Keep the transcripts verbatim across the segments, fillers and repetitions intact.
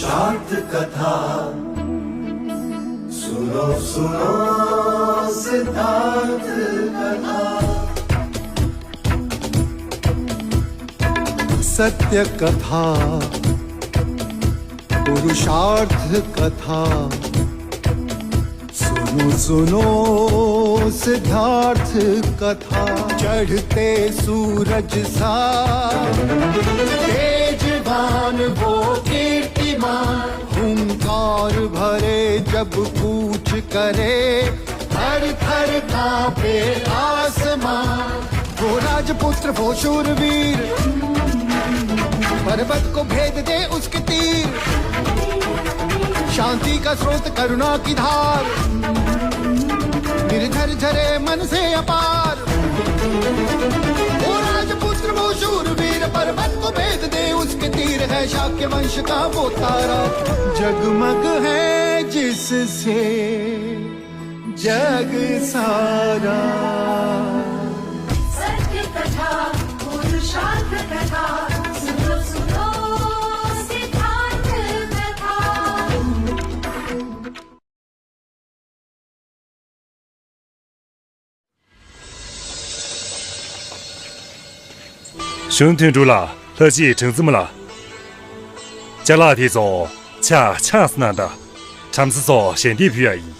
सिद्धार्थ कथा सुनो सुनो सिद्धार्थ कथा। सत्य कथा पुरुषार्थ कथा सुनो सुनो सिद्धार्थ कथा। चढ़ते सूरज सा तेजवान वो कीर्तिमान हुंकार भरे जब कूच करे थर थर कांपे आसमान। वो राजपुत्र वो शूरवीर पर्वत को भेद दे उसके तीर। शांति का स्रोत करुणा की धार निर्झर झरे मन से अपार। वो राजपुत्र वो शूरवीर पर्वत को भेद दे उसके तीर है शाक्य वंश का वो तारा जगमग है जिससे जग सारा। सत्य कथा पुरुषार्थ कथा सुनो सुनो सिद्धार्थ कथा। གཞུང་དོན་གྲུབ་ལ་ལྷ་རྗེས་དྲང་རྩིས་མ་ལ། ཅ་ལག་དེ་ཚོ་ཆ་ཆགས་སུ་གནང་དང་། བྲམ་ཟེ་ཚོ་ཞལ་འདེབས་ཕུལ་ཡ་ཡིན།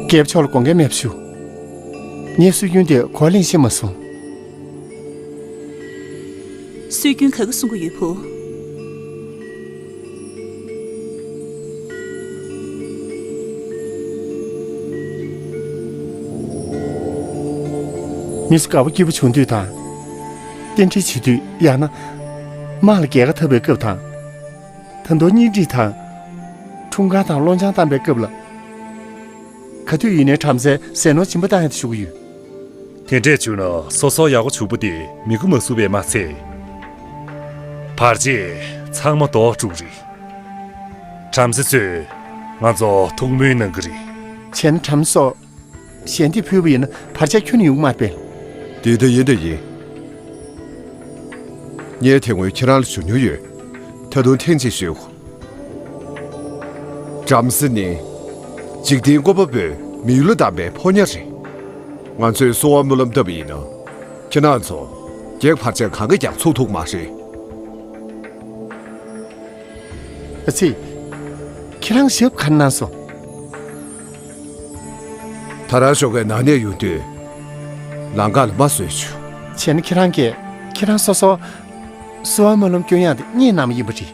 རྒྱལ་པོ་མཆོག་ལ་དགོངས་འགལ་མེད་པ་ཞུ། ངས་སྲོལ་རྒྱུན་དེ་གོ་ལེན་ཤེས་མ་སོང་། སྲོལ་རྒྱུན་ག་གི་གསུང་གི་ཡོད་བུ། མི་སུ་དགའ་པོ་སྐྱིད་པོ་བྱུང་དུས་དང་། རྟེན་འབྲེལ་བྱེད་དུས་ཡང་ན། དམག་ལ་རྒྱལ་ཁ་འཐབ་པའི་སྐབས་དང་། ད་དུང་གཉེན་སྒྲིག་དང་། འཁྲུངས་སྐར་དང་སློབ་སྦྱོང་བཏང་པའི་སྐབས་ལ། ག་དུས་ཡིན་ནའི་བྲམ་ཟེ་ཟས་ནོར་སྦྱིན་པ་བཏང་ཡ་དེ་ཞུ་གི་ཡོད། དེ་འདྲས་བྱུང་ན་སོ་སོ་ཡག་པོ་བྱུང་པོ་དེ་མི་དགོས་མ་བཟོ་བས་མ་ཚད། བར་ཆད་ཚང་མ་ཟློག་འགྲོ་གི་རེད། བྲམ་ཟེ་ཚོས་ང་ཚོ་ཐུགས་སྨོན་གནང་གི་རེད། བྱས་ན་བྲམ་ཟེ་ཞལ་འདེབས་ཕུལ་བ་ཡིན་ན་བར་ཆད་ཁྱོན་ནས་ཡོང་གི་མ་རེད་པས། དེ་ད་ཡིན་ད་ཡིན། ངས་དེ་སྔོན་ཁྱེད་རང་ལ་ཞུ་མྱོང་ཡོད། ད་དུང་ཐེངས་གཅིག་ཞུ། བྲམ་ཟེ་ནི། འཇིག་རྟེན་བཀོད་པ་པོས་མི་ཡུལ་ལ་བདམས་པའི་ཕོ་ཉ་རེད། ང་ཚོས་གསོལ་བ་སྨོན་ལམ་བཏབ་པ་ཡིན་ན། ཁྱེད་རང་ཚོ་བགེགས་བར་ཆད་གང་གིས་ཀྱང་ཚུགས་ཐུབ་མ་རེད། ཨ་ཙི། ཁྱེད་རང་ཞབས་ག་རེ་གནང་སོང་། ད་རང་ཞོགས་ཀས་ནང་ནས་ཡོང་དུས། ལམ་ཁ་ལ་མ་བཟོས་བྱུང་། བྱས་ན་ཁྱེད་རང་གིས་ཁྱེད་རང་སོ་སོ། གསོལ་བ་སྨོན་ལམ་སྐྱོན་ཡག་དེ་རྙེད་གནང་བ་ཡིན་པ་རེད།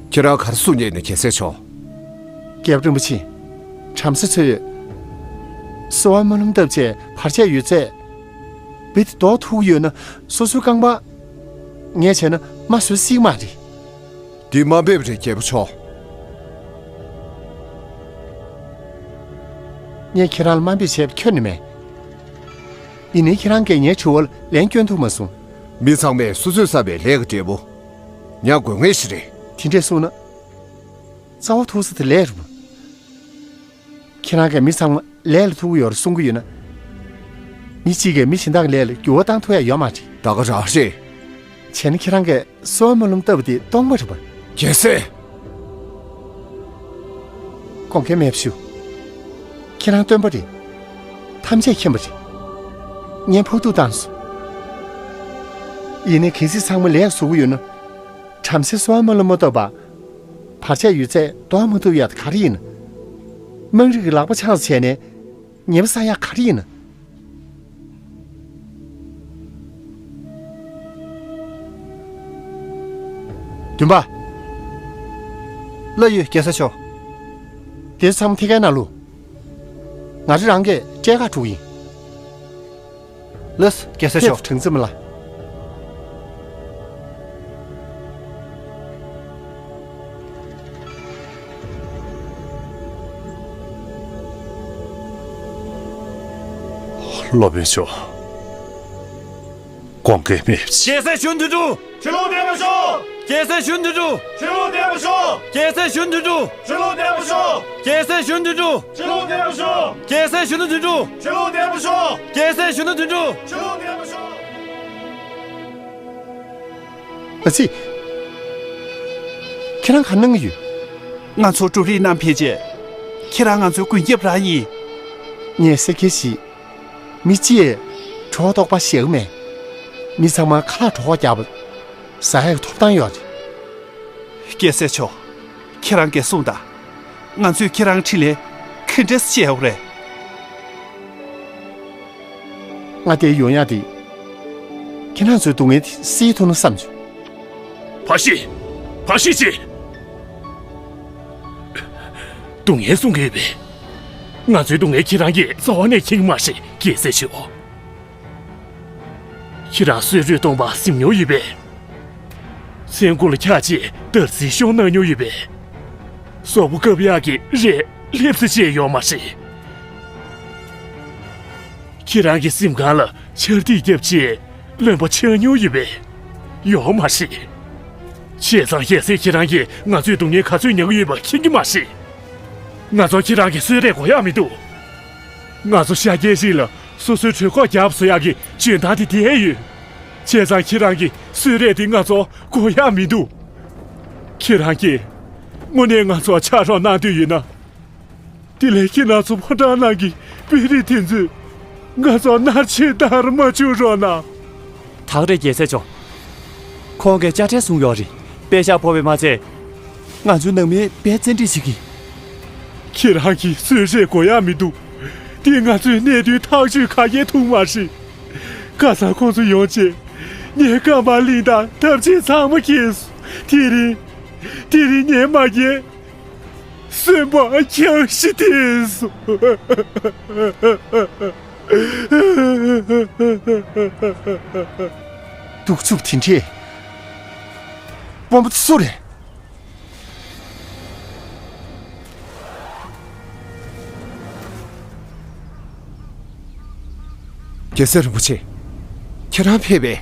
ཁྱེད་རང་ག་རེ་གསུང་སྙིང་ནས་རྒྱལ་སྲས་མཆོག་རྒྱལ་པོ་རིན་པོ་ཆེ། བྲམ་ཟེ་ཚོས། གསོལ་བ་སྨོན་ལམ་བཏབ་བྱས་བར་ཆད་ཡོད་ཚད། བེད་དེ་ལྡོག་ཐུབ་ཀྱི་ཡོད་ན་སོ་སོའི་རྐང་པ། ངས་བྱས་ན་མ་བཟོད་སྲིད་མ་རེད། འདི་དམའ་འབེབས་རེད་རྒྱལ་པོ་མཆོག་ངས་ཁྱེད་རང་ལ་དམའ་འབེབས་བྱས་པ་ཁྱོན་ནས་མེད། ཡིན་ནའི་ཁྱེད་རང་གིས་ངའི་དྲི་བ་ལ་ལན་སྐྱོན་ཐུབ་མ་སོང་། མི་ཚང་མས་སོ་སོས་བསགས་པའི་ལས་ཀྱི་འབྲས་བུ། མྱང་དགོས་ངེས་ཤིག་རེད། དེ་འདྲས་གསུངས་ན། རྩ་བ་ཐུག་ས་དེ་ལས་རེད་པ། ཁྱེད་རང་གིས་མི་ཚང་མ་ལས་ལ་ཐུག་གི་ཡོད་རེད་གསུང་གི་ཡོད་ན། མི་གཅིག་གིས་མི་གཞན་དག་གི་ལས་ལ་འགྱུར་བ་བཏང་ཐུབ་ཡ་ཡོད་མ་རེད། ད་ག་རང་རེད། བྱས་ན་ཁྱེད་རང་གིས་གསོལ་བ་སྨོན་ལམ་བཏབ་པ་དེ་སྟོང་པ་རེད་པ། རྒྱལ་སྲས། དགོངས་འགལ་མེད་པ་ཞུ། ཁྱེད་རང་སྟོན་པ་རེད། ཐམས་ཅད་མཁྱེན་པ་རེད། ངས་ཕོག་ཐུག་བཏང་སོང་། ཡིན་ནའི་གལ་སྲིད་ཚང་མ་ལས་བཟོ་གི་ཡོད་ན། བྲམ་ཟེ་གསོལ་བ་སྨོན་ལམ་མ་བཏབ་པ། བར་ཆད་ཡོད་ཚད་ཟློག་མ་ཐུབ་ཡ་དེ་ག་རེ་ཡིན། དམངས་རིགས་ཀྱི་ལག་པ་འཆང་བྱས་ནས། ཉེས་པ་བསགས་ཡག་ག་རེ་ཡིན། བདུན་པ། ལགས་ཡོད་རྒྱལ་སྲས་མཆོག་དེ་ཚོ་ཚང་མ་ཐད་ཀའི་ནང་ལུ། ང་རང་རང་གིས་སྤྲད་ཁག་དཀྲུག་ཡིན། ལགས་རྒྱལ་སྲས་མཆོག་ཕེབས་དྲང་རྩིས་མ་ལ། སློབ་དཔོན་མཆོག་དགོངས་འགལ་མེད། རྒྱལ་སྲས་གཞོན་དོན་གྲུབ། ཁྲི་ལོ་བརྟན་པར་ཤོག་རྒྱལ་སྲས་གཞོན་དོན་གྲུབ། ཁྲི་ལོ་བརྟན་པར་ཤོག་རྒྱལ་སྲས་གཞོན་དོན་གྲུབ། ཁྲི་ལོ་བརྟན་པར་ཤོག་རྒྱལ་སྲས་གཞོན་དོན་གྲུབ། ཁྲི་ལོ་བརྟན་པར་ཤོག་རྒྱལ་སྲས་གཞོན་དོན་གྲུབ། ཁྲི་ལོ་བརྟན་པར་ཤོག་རྒྱལ་སྲས་གཞོན་དོན་གྲུབ། ཁྲི་ལོ་བརྟན་པར་ཤོག་ཨ་ཙི། ཁྱེད་རང་ག་གནང་གི་ཡོད། ང་ཚོ་འབྲུ་རིགས་བསྣམས་ཕེབས་རྗེས། ཁྱེད་རང་ང་ཚོའི་མགོན་སྐྱབས་རང་ཡིན། ངས་གསལ་ཁེལ་ཞིག་མི་གཅིག་གྲོད་ཁོག་ལྟོགས་པ་བཞེས་ཀྱི་མེད། མི་ཚང་མ་ཁ་ལག་གྲོད་ཁོག་བརྒྱབ། ཟ་ཡག་གི་ཐོབ་ཐང་ཡོད་རེད། རྒྱལ་སྲས་མཆོག་ཁྱེད་རང་གིས་གསུངས་དང་། ང་ཚོས་ཁྱེད་རང་འཕྲིན་ལས་ག་འདྲས་བྱས་ཡོད་རེད། ང་དེ་ཡོང་ཡག་དེ། ཁྱེད་རང་ཚོའི་སྡུག་བསྔལ་དེ་སེལ་ཐུབ་ན་བསམ་བྱུང་། བར་ཤི། བར་ཤི་ཅི། སྡུག་བསྔལ་གསུང་གི་ཡོད་པས། ང་ཚོའི་སྡུག་བསྔལ་ཁྱེད་རང་གིས་རྩ་བ་ནས་མཁྱེན་གྱི་མ་རེད། རྒྱལ་སྲས་མཆོག་ཁྱེད་རང་གསོལ་རས་གཏོང་བར་གཟིམས་མྱོང་ཡོད་པས། མཚན་དགུང་ལ་འཁྱག་བྱས་དར་ཚིལ་ཤོག་གནང་མྱོང་ཡོད་པས། སོག་པོ་སྐབས་ཡག་གི་རས་སླེབས་ས་བྱས་ཡོད་མ་རེད། ཁྱེད་རང་གི་གཟིམ་ཁང་ལ་ཆར་ཐིགས་བརྒྱབ་བྱས་རློན་པ་ཆགས་མྱོང་ཡོད་པས། ཡོད་མ་རེད། བྱས་ཙང་རྒྱལ་སྲས་ཁྱེད་རང་གིས་ང་ཚོའི་སྡུག་བསྔལ་ག་ཚོད་མྱངས་ཡོད་པ་མཁྱེན་གྱི་མ་རེད། ང་ཚོ་ཁྱེད་རང་གི་གསོལ་རས་དགོས་ཡག་མི་འདུག་ང་ཚོ་ཤཱཀྱའི་རིགས་ལ་སོ་སོའི་གྲོད་ཁོག་རྒྱབ་བཟོ་ཡག་གི་འཇོན་ཐང་དེ་ལྡན་ཡོད། བྱས་ཙང་ཁྱེད་རང་གི་གསོལ་རས་དེ་ང་ཚོ་དགོས་ཡག་མི་འདུག་ཁྱེད་རང་གིས་དངོས་གནས་ང་ཚོར་ཕྱག་རོགས་གནང་འདོད་ཡོད་ན། དེ་ལས་ཁྱེད་རང་ཚོ་ཕོ་བྲང་ནང་གི་དཔོན་རིགས་དེ་ཚོས་ང་ཚོར་མནར་གཅོད་བཏང་མ་བཅུག་རོགས་གནང་། ཐག་རེད། རྒྱལ་སྲས་མཆོག་ཁོང་གིས་དཔྱ་ཁྲལ་བཟུང་ཡོད་རེད། པད་ཤག་ཕོག་པས་མ་ཚད། ང་ཚོའི་ནང་མིས་དཔེ་བཙན་ཁྲིད་བྱེད་ཀྱི། ཁྱེད་རང་གི་གསོལ་རས་དགོས་ཡག་མི་འདུག་དེས་ང་ཚོའི་གནད་དོན་ཐག་གཅོད་ག་གེ་ཐུབ་མ་རེད། ཁ་སང་ཁོང་ཚོ་ཡོང་རྗེས། ངས་རྐང་པར་གླིང་དང་ཐབ་ཆས་ཚང་མ་ཁྱེར་སོང་། དེ་རིང་། དེ་རིང་ངས་མ་ཁྱེར། གསོན་པོ་འཁྱགས་ཤིང་ཐལ་སོང་། གདུག་རྩུབ་དེ་འདྲས། དཔོན་པོ་དེ་སུ་རེད། རྒྱལ་སྲས་རིན་པོ་ཆེ། ཁྱེད་རང་ཕེབས་པས་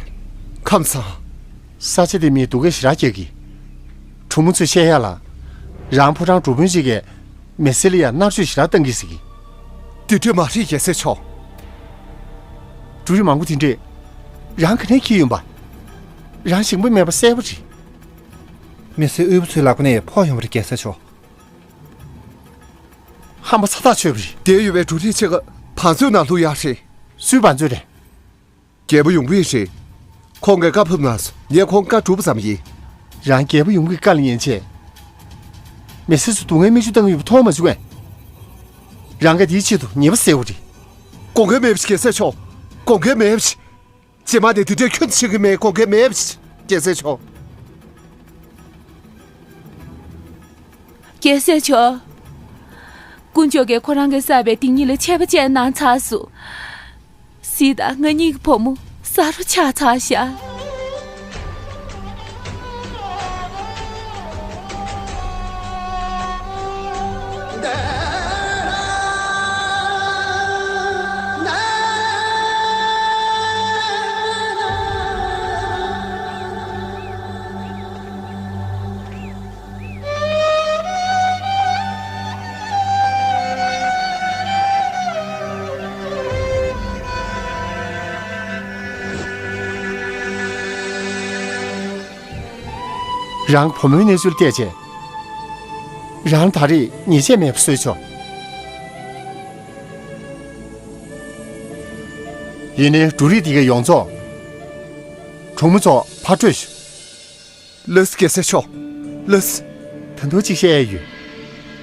ཁམས་བཟང་། ས་ཆ་དེ་མིས་སྡུག་སྐད་ཞེ་དྲག་རྒྱག་གི། གྲོགས་མོ་ཚོས་བཤད་ཡག་ལ། རང་ཕོ་བྲང་འབྲུག་དཔོན་ཅིག་གིས་མི་སེར་ལ་ཡང་མནར་གཅོད་ཞེ་དྲག་བཏང་གི་ཟེར་གི། དེ་འདྲས་མ་རེད། རྒྱལ་སྲས་མཆོག་འབྲུ་རིགས་མང་པོ་དེ་འདྲས་རང་ག་ནས་འཁྱེར་ཡོང་པ། རང་ཞིང་པ་མེད་པ་གསལ་པོ་རེད། མི་སེར་དབུལ་པོ་ཚོའི་ལག་པ་ནས་ཕོག་ཡོང་བ་རེད། རྒྱལ་སྲས་མཆོག་ཧམ་པ་ཚ་ཐག་ཆོད་པ་རེད། དེར་ཡོད་པའི་འབྲུ་རིགས་ཕྱེད་ཀ་བང་མཛོད་ནང་བླུགས་ཡག་རེད། སུའི་བང་མཛོད་རེད། རྒྱལ་པོ་ཡོང་པོ་ཡིན་རེད། ཁོང་གིས་བཀའ་ཕབ་གནང་སོང་། ངས་ཁོང་བཀའ་སྒྲུབ་པ་ཙམ་ཡིན། རང་རྒྱལ་པོ་ཡོང་པོའི་བཀའ་ལ་ཉན་ཆེད། མི་སེར་ཚོ་སྡུག་བསྔལ་མིག་ཆུ་བཏང་གི་ཡོད་པ་མཐོང་མ་བྱུང་ངས། རང་གིས་དེའི་ཆེད་དུ་ཉེས་པ་སེལ་བ་རེད། དགོངས་འགལ་མེད་པ་ཞིག་རྒྱལ་སྲས་མཆོག་དགོངས་འགལ་མེད་པ་ཞིག་རྗེས་མ་ནས་དེ་འདྲའི་ཁྱོན་ཆེ་གི་མེད། དགོངས་འགལ་མེད་པ་ཞིག་རྒྱལ་སྲས་མཆོག་རྒྱལ་སྲས་མཆོག་དཀོན་མཆོག་གིས་ཁོ་རང་གིས་བསགས་པའི་སྡིག་ཉེས་ལ་ཆད་པ་བཅད་གནང་ཚར་སོང་། གཟིགས་དང་། ང་གཉིས་ཀྱི་བུ་མོ་གསར་པ་ཆགས་ཚར་ཤག་རང་བུ་མོའི་གནས་ཚུལ་བལྟས་རྗེས། རང་ད་རེས་ཉེས་ཆད་མེད་པ་བཟོས་ཆོག་ཡིན་ནའི་འབྲུ་རིགས་དེ་གའི་ཡོངས་རྫོགས། གྲོགས་མོ་ཚོ་ཕར་སྤྲོད་ཤོག་ལགས་སོ། རྒྱལ་སྲས་མཆོག་ལགས་སོ། ད་དུང་གཅིག་བཤད་ཡས་ཡོད།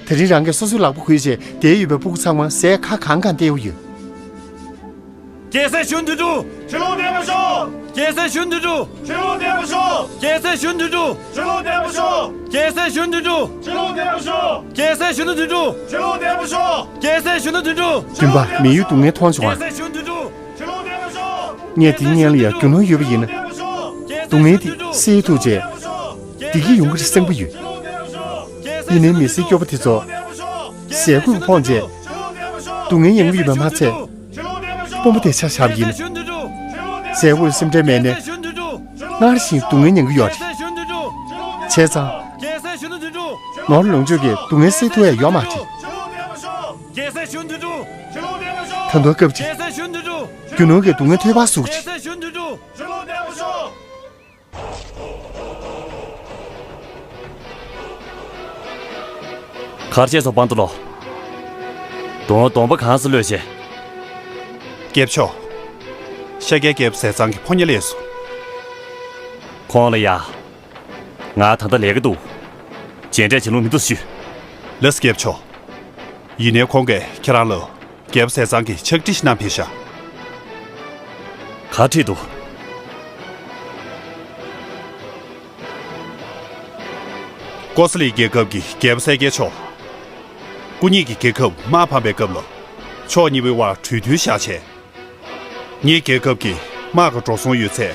དེ་རིང་རང་གིས་སོ་སོའི་ལག་པ་འགུལ་བྱས་དེར་ཡོད་པའི་སྤུ་གུ་ཚང་མ་ཟས་ཁ་གང་གང་སྟེར་ཡོད། རྒྱལ་སྲས་གཞོན་དོན་གྲུབ། ཁྲི་ལོ་བརྟན་པར་ཤོག་རྒྱལ་སྲས་གཞོན་དོན་གྲུབ། ཁྲི་ལོ་བརྟན་པར་ཤོག་རྒྱལ་སྲས་གཞོན་དོན་གྲུབ། ཁྲི་ལོ་བརྟན་པར་ཤོག་རྒྱལ་སྲས་གཞོན་དོན་གྲུབ། ཁྲི་ལོ་བརྟན་པར་ཤོག་རྒྱལ་སྲས་གཞོན་དོན་གྲུབ། ཁྲི་ལོ་བརྟན་པར་ཤོག་རྒྱལ་སྲས་གཞོན་དོན་གྲུབ། སྤུན་པ། མི་ཡུལ་སྡུག་བསྔལ་མཐོང་བྱུང་ང་། རྒྱལ་སྲས་གཞོན་དོན་གྲུབ། ངས་དེའི་སྔོན་ལ་ཡང་རྒྱུ་ནོར་ཡོད་པ་ཡིན་ན། སྡུག་བསྔལ་འདི་སེལ་ཐུབ་བྱས། བདེ་སྐྱིད་ཡོང་གི་རེད་བསམ་གྱི་ཡོད། ཡིན་ནའི་མི་སེར་སྐྱོ་པོ་དེ་ཚོ་ཟས་གོས་ཕོངས་བྱས། སྡུག་བསྔལ་མྱང་གི་ཡོད་པ་མ་ཚད། དཔོན་པོ་དེ་ཆ་བཞག་པ་ཡིན་ན། ཟས་གོས་སེམས་ཁྲལ་མེད་ནས། སྔར་བཞིན་སྡུག་བསྔལ་མྱོང་གི་ཡོད་རེད། བྱས་ཙང་། ནོར་ལོངས་སྤྱོད་ཀྱིས་སྡུག་བསྔལ་སེལ་ཐུབ་ཡ་ཡོད་མ་རེད། ད་དུང་སྐབས་ཅིག་རྒྱུ་ནོར་གྱིས་སྡུག་བསྔལ་ཐོལ་པ་བཟོ་གི་རེད། གར་བྱས་སོང་། པང་ཏུ་ལོ། དོང་དོང་པ་གང་སར་གློད་བྱས། སྐྱབས་མཆོག་ཤཱཀྱའི་རྒྱལ་པོ་ཟས་གཙང་གི་ཕོ་ཉ་སླེབས་སོང་། ཁོང་ལ་ཡ། ང་ད་ལྟ་ལས་ཀ་འདུག་མཇལ་འཕྲད་བྱེད་ལུགས་མི་འདུག་ཞུ། ལགས་སོ་སྐྱབས་མཆོག་ཡིན་ནའི་ཁོང་གིས་ཁྱེད་རང་ལ་རྒྱལ་པོ་ཟས་གཙང་གི་ཕྱག་བྲིས་ཤིག་བསྣམས་ཕེབས་ཤག་ག་བྲིས་འདུག་ཀོ་ས་ལི་རྒྱལ་ཁབ་ཀྱི་རྒྱལ་པོ་གསལ་རྒྱལ་མཆོག་སྐུ་ཉིད་ཀྱི་རྒྱལ་ཁབ་དམག་ཕམ་པའི་སྐབས་ལ། ཕྱོགས་གཉིས་པོའི་དབར་གྲོས་མཐུན་བཞག་བྱས། ངའི་རྒྱལ་ཁབ་ཀྱི་དམག་གི་འགྲོ་སོང་ཡོད་ཚད།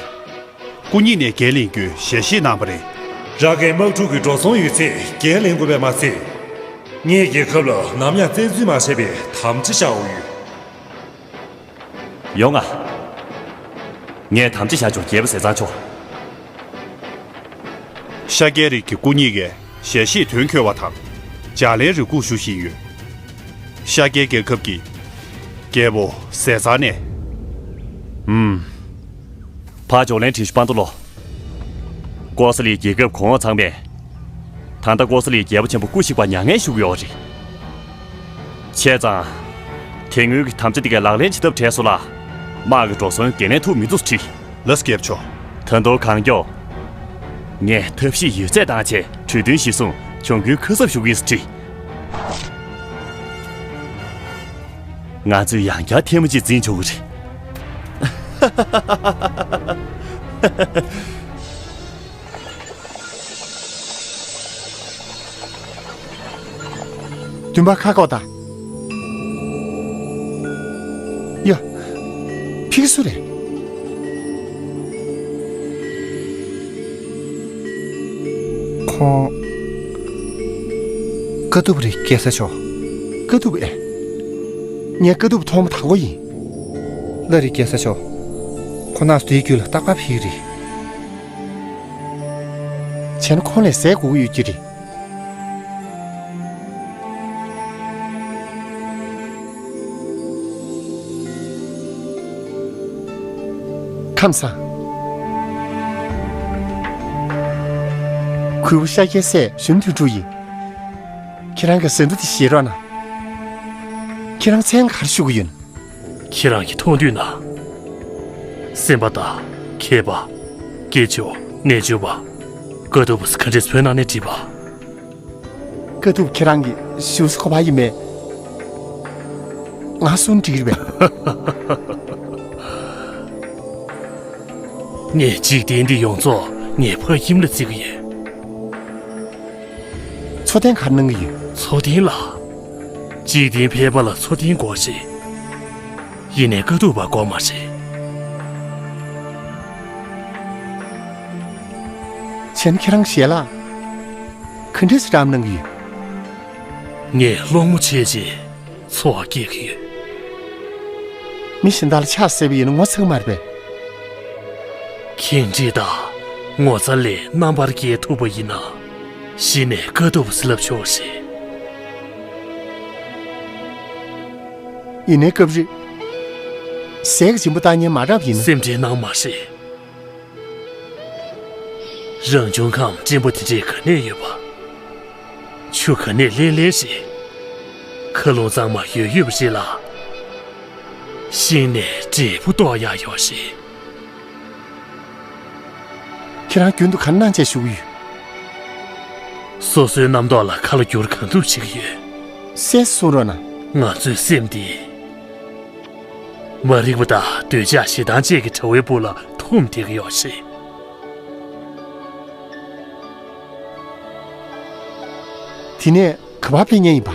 སྐུ་ཉིད་ནས་འགན་ལེན་རྒྱུའི་ཞལ་བཞེས་གནང་བ་རེད། རང་གི་དམག་འཁྲུག་གི་འགྲོ་སོང་ཡོད་ཚད་འགན་ལེན་དགོས་པས་མ་ཚད། ངའི་རྒྱལ་ཁབ་ལ་ནམ་ཡང་བཙན་འཛུལ་མ་བྱས་པའི་དམ་བཅའ་བཞག་ཡོད། ཡོང་ང་། ངས་དམ་བཅའ་བཞག་ཆོག་རྒྱལ་པོ་ཟས་གཙང་མཆོག་ཤཱཀྱའི་རིགས་ཀྱི་སྐུ་ཉིད་ཀྱིས་ཞལ་བཞེས་དོན་འཁྱོལ་བ་དང་། ལྗགས་ལན་རེ་སྒུག་ཞུ་བཞིན་ཡོད། ཤཱཀྱའི་རྒྱལ་ཁབ་ཀྱི་རྒྱལ་པོ་ཟས་གཙང་ནས། ཨུམ། ཕར་ལྗགས་ལན་བྲིས་ཤོག་པང་ཏུ་ལོ། ཀོ་ས་ལིའི་རྒྱལ་ཁབ་གོང་འོག་ཚང་མས། ད་ལྟ་ཀོ་ས་ལིའི་རྒྱལ་པོ་ཆེན་པོ་སྐུ་གཤེགས་པར་མྱ་ངན་ཞུ་གི་ཡོད་རེད། བྱས་ཙང་། དེ་སྔོན་གྱི་དམ་བཅའ་འདི་གའི་ལག་ལེན་བྱེད་ཐབས་བྲལ་སོང་ལ། དམག་གི་འགྲོ་སོང་འགན་ལེན་ཐུབ་མི་འདུག་ཟེར་བྲིས། ལགས་སོ་རྒྱལ་པོ་མཆོག་ད་དུང་གང་མགྱོགས། ངས་ཐབས་ཤེས་ཡོད་ཚད་བཏང་བྱས་གྲོས་མཐུན་གཞིར་བཟུང་གྱོང་གུན་ཁ་གསབ་ཞུ་གི་ཡིན་ཟེར་བྲིས། ང་ཚོས་ཡང་བསྐྱར་ཐེངས་མ་གཅིག་འཛིང་ཆོག་གི་རེད། བདུན་པ་ཁ་ཁོག་དང་། ཡ། ཕིག་སུ་རེད། ཁོང་། དཀའ་ཐུབ་རེད་རྒྱལ་ས་མཆོག་དཀའ་ཐུབ་ཨེ། ངས་དཀའ་ཐུབ་མཐོང་མ་ཐག་པ་ཡིན། ལགས་རེད་རྒྱལ་ས་མཆོག་ཁོང་རྣམ་ཚོ་དེའི་རྒྱུད་ལ་རྟག་པར་ཕེབས་ཀྱི་རེད། བྱས་ན་ཁོང་ལ་ཟས་དགོས་ཀྱི་ཡོད་ཀྱི་རེད། ཁམས་བཟང་། གུས་པ་ཤཱཀྱའི་སྲས་གཞོན་དོན་གྲུབ་ཡིན། ཁྱེད་རང་གི་ཟས་འདུག་དེ་བཞེས་རོགས་གནང་། ཁྱེད་རང་མཚན་ག་རེ་ཞུ་གི་ཡོད་ན། ཁྱེད་རང་གིས་མཐོང་དུས་ན། སེམས་པ་དང་། མཁས་པ། སྐྱེས་མཆོག་གནས་འབྱུང་བ། དཀའ་ཐུབ་པ་སུ་ག་འདྲས་བོད་ནང་ནས་བྲིས་པ། དཀའ་ཐུབ་ཁྱེད་རང་གིས་ཞུ་ས་གོ་བ་ཡིན་མེད། ང་གསུང་འགྲིག་རེད་པས། ངས་འཇིག་རྟེན་འདི་ཡོངས་རྫོགས་ངའི་ཕ་ཁྱིམ་ལ་བརྩི་གི་ཡོད། འཚོ་རྟེན་ག་རེ་གནང་གི་ཡོད། འཚོ་རྟེན་ལ། འཇིག་རྟེན་ཕལ་པ་ལ་འཚོ་རྟེན་དགོས་ཤེས། ཡིན་ནའི་དཀའ་ཐུབ་པ་དགོས་མ་རེད། བྱས་ན་ཁྱེད་རང་ཞལ་ལག་ག་འདྲས་སེ་བཀྲམ་གནང་གི་ཡོད། ངས་སློང་མོ་བྱས་རྗེས་འཚོ་བ་སྐྱེལ་གྱི་ཡོད། མི་གཞན་དག་ལ་ཕྱག་བསད་པ་ཡིན་ན་ངོ་ཚ་གི་མ་རེད་པས། ཁེངས་དྲེགས་དང་ངོ་ཚ་ལས་རྣམ་པར་རྒྱལ་ཐུབ་པ་ཡིན་ན། གཞི་ནས་དཀའ་ཐུབ་པ་ཟེར་ལབ་ཆོག་ཞེས། ཡིན་ནའི་སྐབས་རེ་ཟས་ཀྱི་སྦྱིན་པ་བཏང་མཁན་མ་རག་པ་ཡིན་ན། སེམས་ཁྲལ་གནང་མ་ཤེས། རང་བྱུང་ཁམས་བརྟན་པོ་དེ་འདྲའི་ག་ནས་ཡོད་པ། ཆུ་ག་ནས་ལྷེང་ལྷེང་རེད། མཁའ་རླུང་གཙང་མ་ཡོད་ཡོད་པ་རེད་ལ། ཤིང་ནས་འབྲས་བུ་ལྡོག་ཡག་ཡོད་རེད། ཁྱེད་རང་རྒྱུན་དུ་ག་རེ་གནང་བྱས་བཞུགས་ཀྱི་ཡོད། སོ་སོའི་རྣམ་རྟོག་ལ་ཁ་ལོ་བསྒྱུར་གང་ཐུབ་བྱེད་ཀྱི་ཡོད། གསལ་སེ་གསུང་རོགས་གནང་། ང་ཚོའི་སེམས་འདི། མ་རིག་པ་དང་འདོད་ཆགས་ཞེ་སྡང་བཅས་ཀྱི་དྲ་བའི་སྦུག་ལ་འཐུམས་བསྡད་ཀྱི་ཡོད་རེད། དེ་ནས་ག་པར་ཕེབས་མཁན་ཡིན་པ།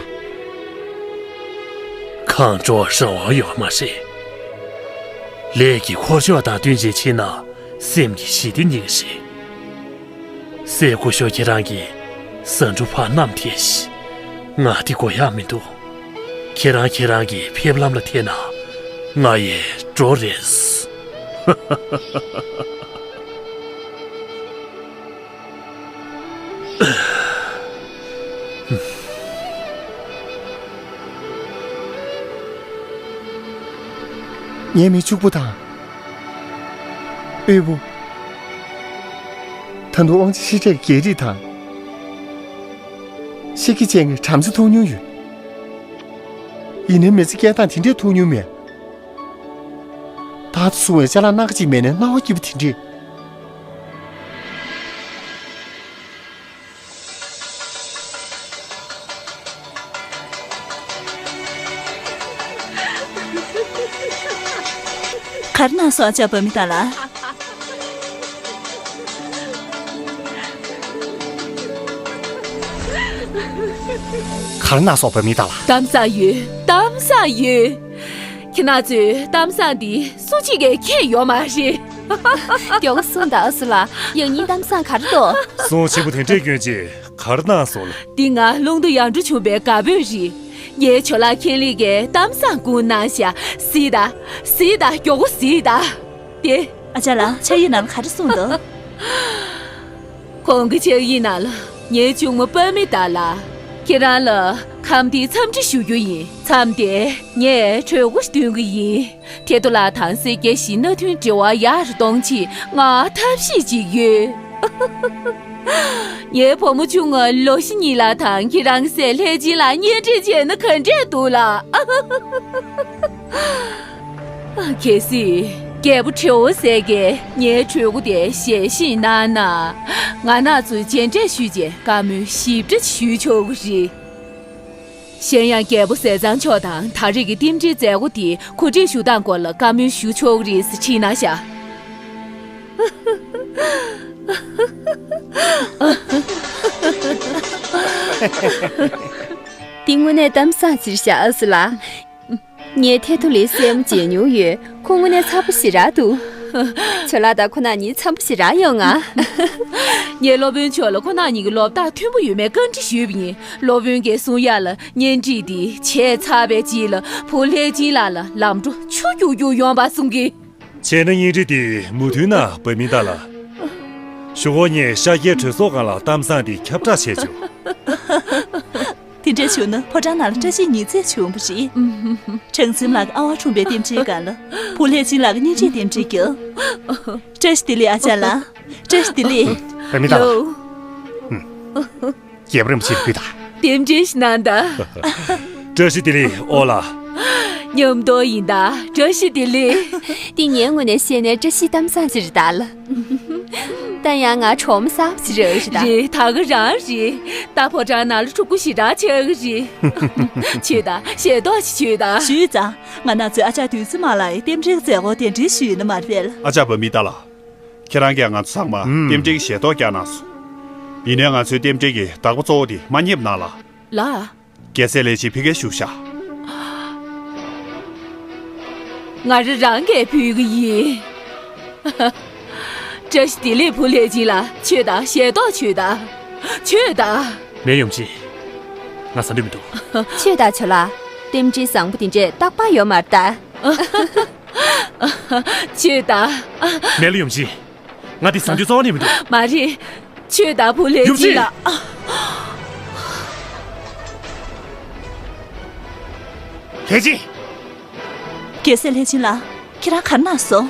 གང་འགྲོ་རང་དབང་ཡོད་མ་རེད། ལས་ཀྱི་འཁོར་ཕྱོགས་དང་བསྟུན་བྱས་ཕྱིན་ན་སེམས་ཀྱི་ཞི་བདེ་རྙེད་ཀྱི་རེད། སྲས་སྐུ་ཞབས་ཁྱེད་རང་གིས་ཟ་འབྲུ་ཕར་བསྣམས་ཐལ་ཞིག་ང་འདི་དགོས་ཡག་མི་འདུག་ཁྱེད་རང་ཁྱེད་རང་གི་ཕེབས་ལམ་ལ་ཐད་ན། ང་ཡི་ འགྲོ་རེད། ངའི་མི་ཕྱུག་པོ་དང་། དབུལ་པོ། ད་དུང་དབང་ཆ་ཞེ་དྲག་གི་རྒྱལ་རིགས་དང་། ཤེད་ཀྱི་ཅན་གྱི་བྲམ་ཟེ་མཐོང་མྱོང་ཡོད། ཡིན་ནའི་མི་ཚེ་སྐྱེལ་སྟངས་དེ་འདྲས་མཐོང་མྱོང་མེད། ད་དུ་སོང་བའི་ཅ་ལག་སྣ་ཁ་ཅིག་མེད་ནའི་སྣང་བ་སྐྱིད་པོ་དེ་འདྲས། ག་རེ་གནང་སོང་ཨ་ཅག་བ་མི་ཏ་ལ། ག་རེ་གནང་སོང་བ་མི་ཏ་ལ། གཏམ་བཟང་ཡོད། གཏམ་བཟང་ཡོད། ཁྱེད་རང་ཚོས་གཏམ་བཟང་འདི་སུ་གཅིག་གིས་མཁྱེན་ཡོད་མ་རེད། མགྱོགས་པོ་གསུངས་དང་ཨ་སུ་ལགས། ཡང་སྙིང་གཏམ་བཟང་ག་རེ་འདུག་གསུང་ཆེན་པོ་དེ་འདྲས་སྐྱོན་ཅིག་ག་རེ་གནང་སོང་ལ། འདི་ང་ཀླུང་རྡོ་ཡར་འབྲོག་ཆུང་པའི་དགའ་འབོད་རེད། ངའི་ཇོ་ལགས་ཁེན་ལི་གིས་གཏམ་བཟང་བསྐུར་གནང་ཤག་གཟིགས་དང་། གཟིགས་དང་། མགྱོགས་པོ་གཟིགས་དང་། དེ། ཨ་ཅག་ལགས། ཕྱག་ཡིག་ནང་ལ་ག་རེ་གསུངས་འདུག་ཁོང་གི་ཕྱག་ཡིག་ནང་ལ། ངའི་གཅུང་མོ་པ་མི་ཏ་ལ། ཁྱེད་རང་ལ་ཁམས་བདེའི་འཚམས་འདྲི་ཞུ་རྒྱུ་ཡིན། མཚམས་དེར་ངས་གྲོས་འགོ་ཞིག་འདོན་གྱི་ཡིན། ཐེ་ཏོ་ལགས་དང་སེར་སྐྱའི་གཞི་མནའ་མཐུན་འབྲེལ་བ་ཡར་གཏོང་ཆེད་ང་ཐབས་ཤེས་ཅིག་ཡོད། ངའི་བུ་མོ་ཆུང་ང་ལོ་བཞི་གཉིས་ལ་དང་ཁྱེད་རང་གི་སྲས་ལྷས་སྦྱིན་ལགས་གཉེན་སྒྲིག་བྱས་ན་ག་འདྲས་འདུག་ལགས། གལ་སྲིད་རྒྱལ་པོ་ཁྲེའུ་སེ་གིས་ངའི་གྲོས་འགོ་དེ་ཞལ་བཞེས་གནང་ན། ང་རང་ཚོ་མཇལ་འཕྲད་ཞུས་རྗེས་བཀའ་མོལ་ཞིབ་ཕྲ་ཞུས་ཆོག་གི་རེད། གཞན་ཡང་རྒྱལ་པོ་ཟས་གཙང་མཆོག་དང་ད་རེས་ཀྱི་རྟེན་འབྲེལ་མཛད་སྒོ་དེ་གོ་སྒྲིག་ཞུ་སྟངས་སྐོར་ལ་བཀའ་མོལ་ཞུ་ཆོག་གི་རེད་ཟེར་དྲིས་གནང་ཤག་འདི་དངོས་གནས་གཏམ་བཟང་ཅིག་རེད་ཤག་ཨ་སུ་ལགས། ངས་ཐེ་ཐོ་ལིའི་སྲས་མོ་མཇལ་མྱོང་ཡོད། ཁོ་དངོས་གནས་འཚམ་པོ་ཞེ་དྲག་འདུག་ཇོ་ལགས་དང་ཁོ་རྣམ་གཉིས་འཚམ་པོ་ཞེ་དྲག་ཡོད་ང་། ངས་སློབ་དཔོན་མཆོག་ལ་ཁོ་རྣམ་གཉིས་ཀྱི་ལོ་རྟགས་མཐུན་པོ་ཡོད་མེད་བཀའ་འདྲི་ཞུས་པ་ཡིན། སློབ་དཔོན་གྱིས་གསུང་ཡག་ལ། གཉེན་སྒྲིག་འདི་བྱས་ཚར་བའི་རྗེས་ལ་བུ་ལྷས་སྦྱིན་ལགས་ལ་ལམ་འགྲོ་ཆུ་རྒྱུག་རྒྱུག་ཡོང་བ་གསུང་གི། བྱས་ན་གཉེན་སྒྲིག་འདི་མུ་མཐུད་ན་བ་མི་ཏ་ལ། གཞུག་གུ་ངས་ཤཱཀྱའི་གྲོས་ཚོགས་སྒང་ལ་གཏམ་བཟང་འདི་ཁྱབ་བསྒྲགས་བྱས་ཆོག་དེ་འདྲ་བྱུང་ན་ཕོ་བྲང་ནང་ལ་བཀྲ་ཤིས་ཉི་ཚེ་བྱུང་བ་རེད། གྲངས་འཛིན་ལགས་ཀྱི་ཨ་ཝ་འཁྲུངས་པའི་རྟེན་འབྲེལ་སྒང་ལ་བུ་ལྷས་སྦྱིན་ལགས་ཀྱི་གཉེན་སྒྲིག་རྟེན་འབྲེལ་རྒྱབ། བཀྲ་ཤིས་བདེ་ལེགས་ཨ་ཅག་ལགས། བཀྲ་ཤིས་བདེ་ལེགས། བ་མི་ཏ་ལ། ལོ། རྒྱལ་པོ་རིན་པོ་ཆེར་ཕུལ་དང་། རྟེན་འབྲེལ་ཞིག་གནང་དང་། བཀྲ་ཤིས་བདེ་ལེགས་ཨོ་ལགས། མཉམ་དུ་ཡིན་ད། བཀྲ་ཤིས་བདེ་ལེགས། འདི་ངའི་ངོས་ནས་བཤད་ན་བཀྲ་ཤིས་གཏམ་བཟང་ཅིག་རེད་ད་ལ། ད་ཡང་ང་གྲོགས་མོ་གསར་པ་ཅིག་རག་གི་རེད་ད། རེད། ད་ག་རང་རེད། ད་ཕོ་བྲང་ནང་ལ་ཕྲུ་གུ་ཞེ་དྲག་ཆགས་ཀྱི་རེད། མཆོད་ད། ཞལ་ཏོག་ཅིག་མཆོད་ད། ཞུས་ཙང་། ང་རང་ཚོའི་ཨ་ཅག་བདུད་རྩི་མ་ལགས་ཀྱི་རྟེན་འབྲེལ་གྱི་མཛད་སྒོར་གདན་འདྲེན་ཞུས་ཡོད་ན་མ་རེད་པས། ཨ་ཅག་བ་མི་ཏ་ལ། ཁྱེད་རང་གིས་ང་ཚོ་ཚང་མ་ཨུམ། རྟེན་འབྲེལ་གྱི་ཞལ་ཏོག་བཀྱག་གནང་སོང་། ཡིན་ནའི་ང་ཚོའི་རྟེན་འབྲེལ་གྱི་བདག་པོ་གཙོ་བོ་དེ་མ་རྙེད་པ་གནང་ལ། ལགས། རྒྱལ་སྲས་ལྷས་སྦྱིན་ཕ་གིར་བཞུགས་ཤག་ང་རང་རང་གིས་ཕུལ་གྱི་ཡིན། བཀྲ་ཤིས་བདེ་ལེགས་བུ་ལྷས་སྦྱིན་ལགས། མཆོད་དང་། ཞལ་ཏོག་མཆོད་དང་། མཆོད་དང་། མེད་ཡུམ་ཆེན། ང་ཟ་འདོད་མི་འདུག་མཆོད་དང་ཇོ་ལགས། རྟེན་འབྲེལ་བཟང་པོ་འདི་འདྲས་རྟག་པར་ཡོད་མ་རེད་ད། མཆོད་དང་། མེད་ལ་ཡུམ་ཆེན། ང་འདི་ཟ་རྒྱུ་རྩ་བ་ནས་མི་འདུག་མ་རེད། མཆོད་དང་བུ་ལྷས་སྦྱིན་ལགས། ལྷས་སྦྱིན། རྒྱལ་སྲས་ལྷས་སྦྱིན་ལགས། ཁྱེད་རང་ག་རེ་གནང་སོང་།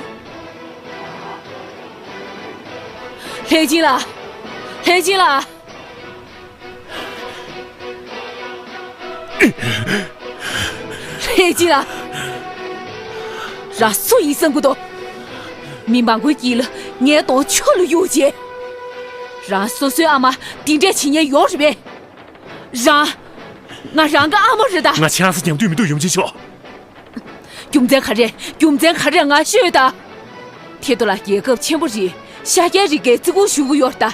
ལྷས་སྦྱིན་ལགས། ལྷས་སྦྱིན་ལགས། ལྷས་སྦྱིན་ལགས། རང་སུ་ཡིན་བསམ་གྱི་འདུག་མི་མང་པོའི་དཀྱིལ་ལ་ངའི་གདོང་ཆུ་ལ་གཡུགས་བྱས། རང་སོ་སོའི་ཨ་མ་འདི་འདྲས་བྱེད་མཁན་ཡོད་རེད་པས། རང་། ང་རང་གི་ཨ་མ་རེད་ད། ང་ཆང་ས་ཉམས་དུས་མི་འདུག་ཡུམ་ཆེན་མཆོག་རྒྱུ་མཚན་ག་རེ། རྒྱུ་མཚན་ག་རེ་ང་ཤོད་ད། ཐེ་ཏོ་ལ་རྒྱལ་ཁབ་ཆེན་པོ་རེད། ཤཱཀྱའི་རིགས་ཀྱིས་བརྩི་བཀུར་ཞུ་གི་ཡོད་ད།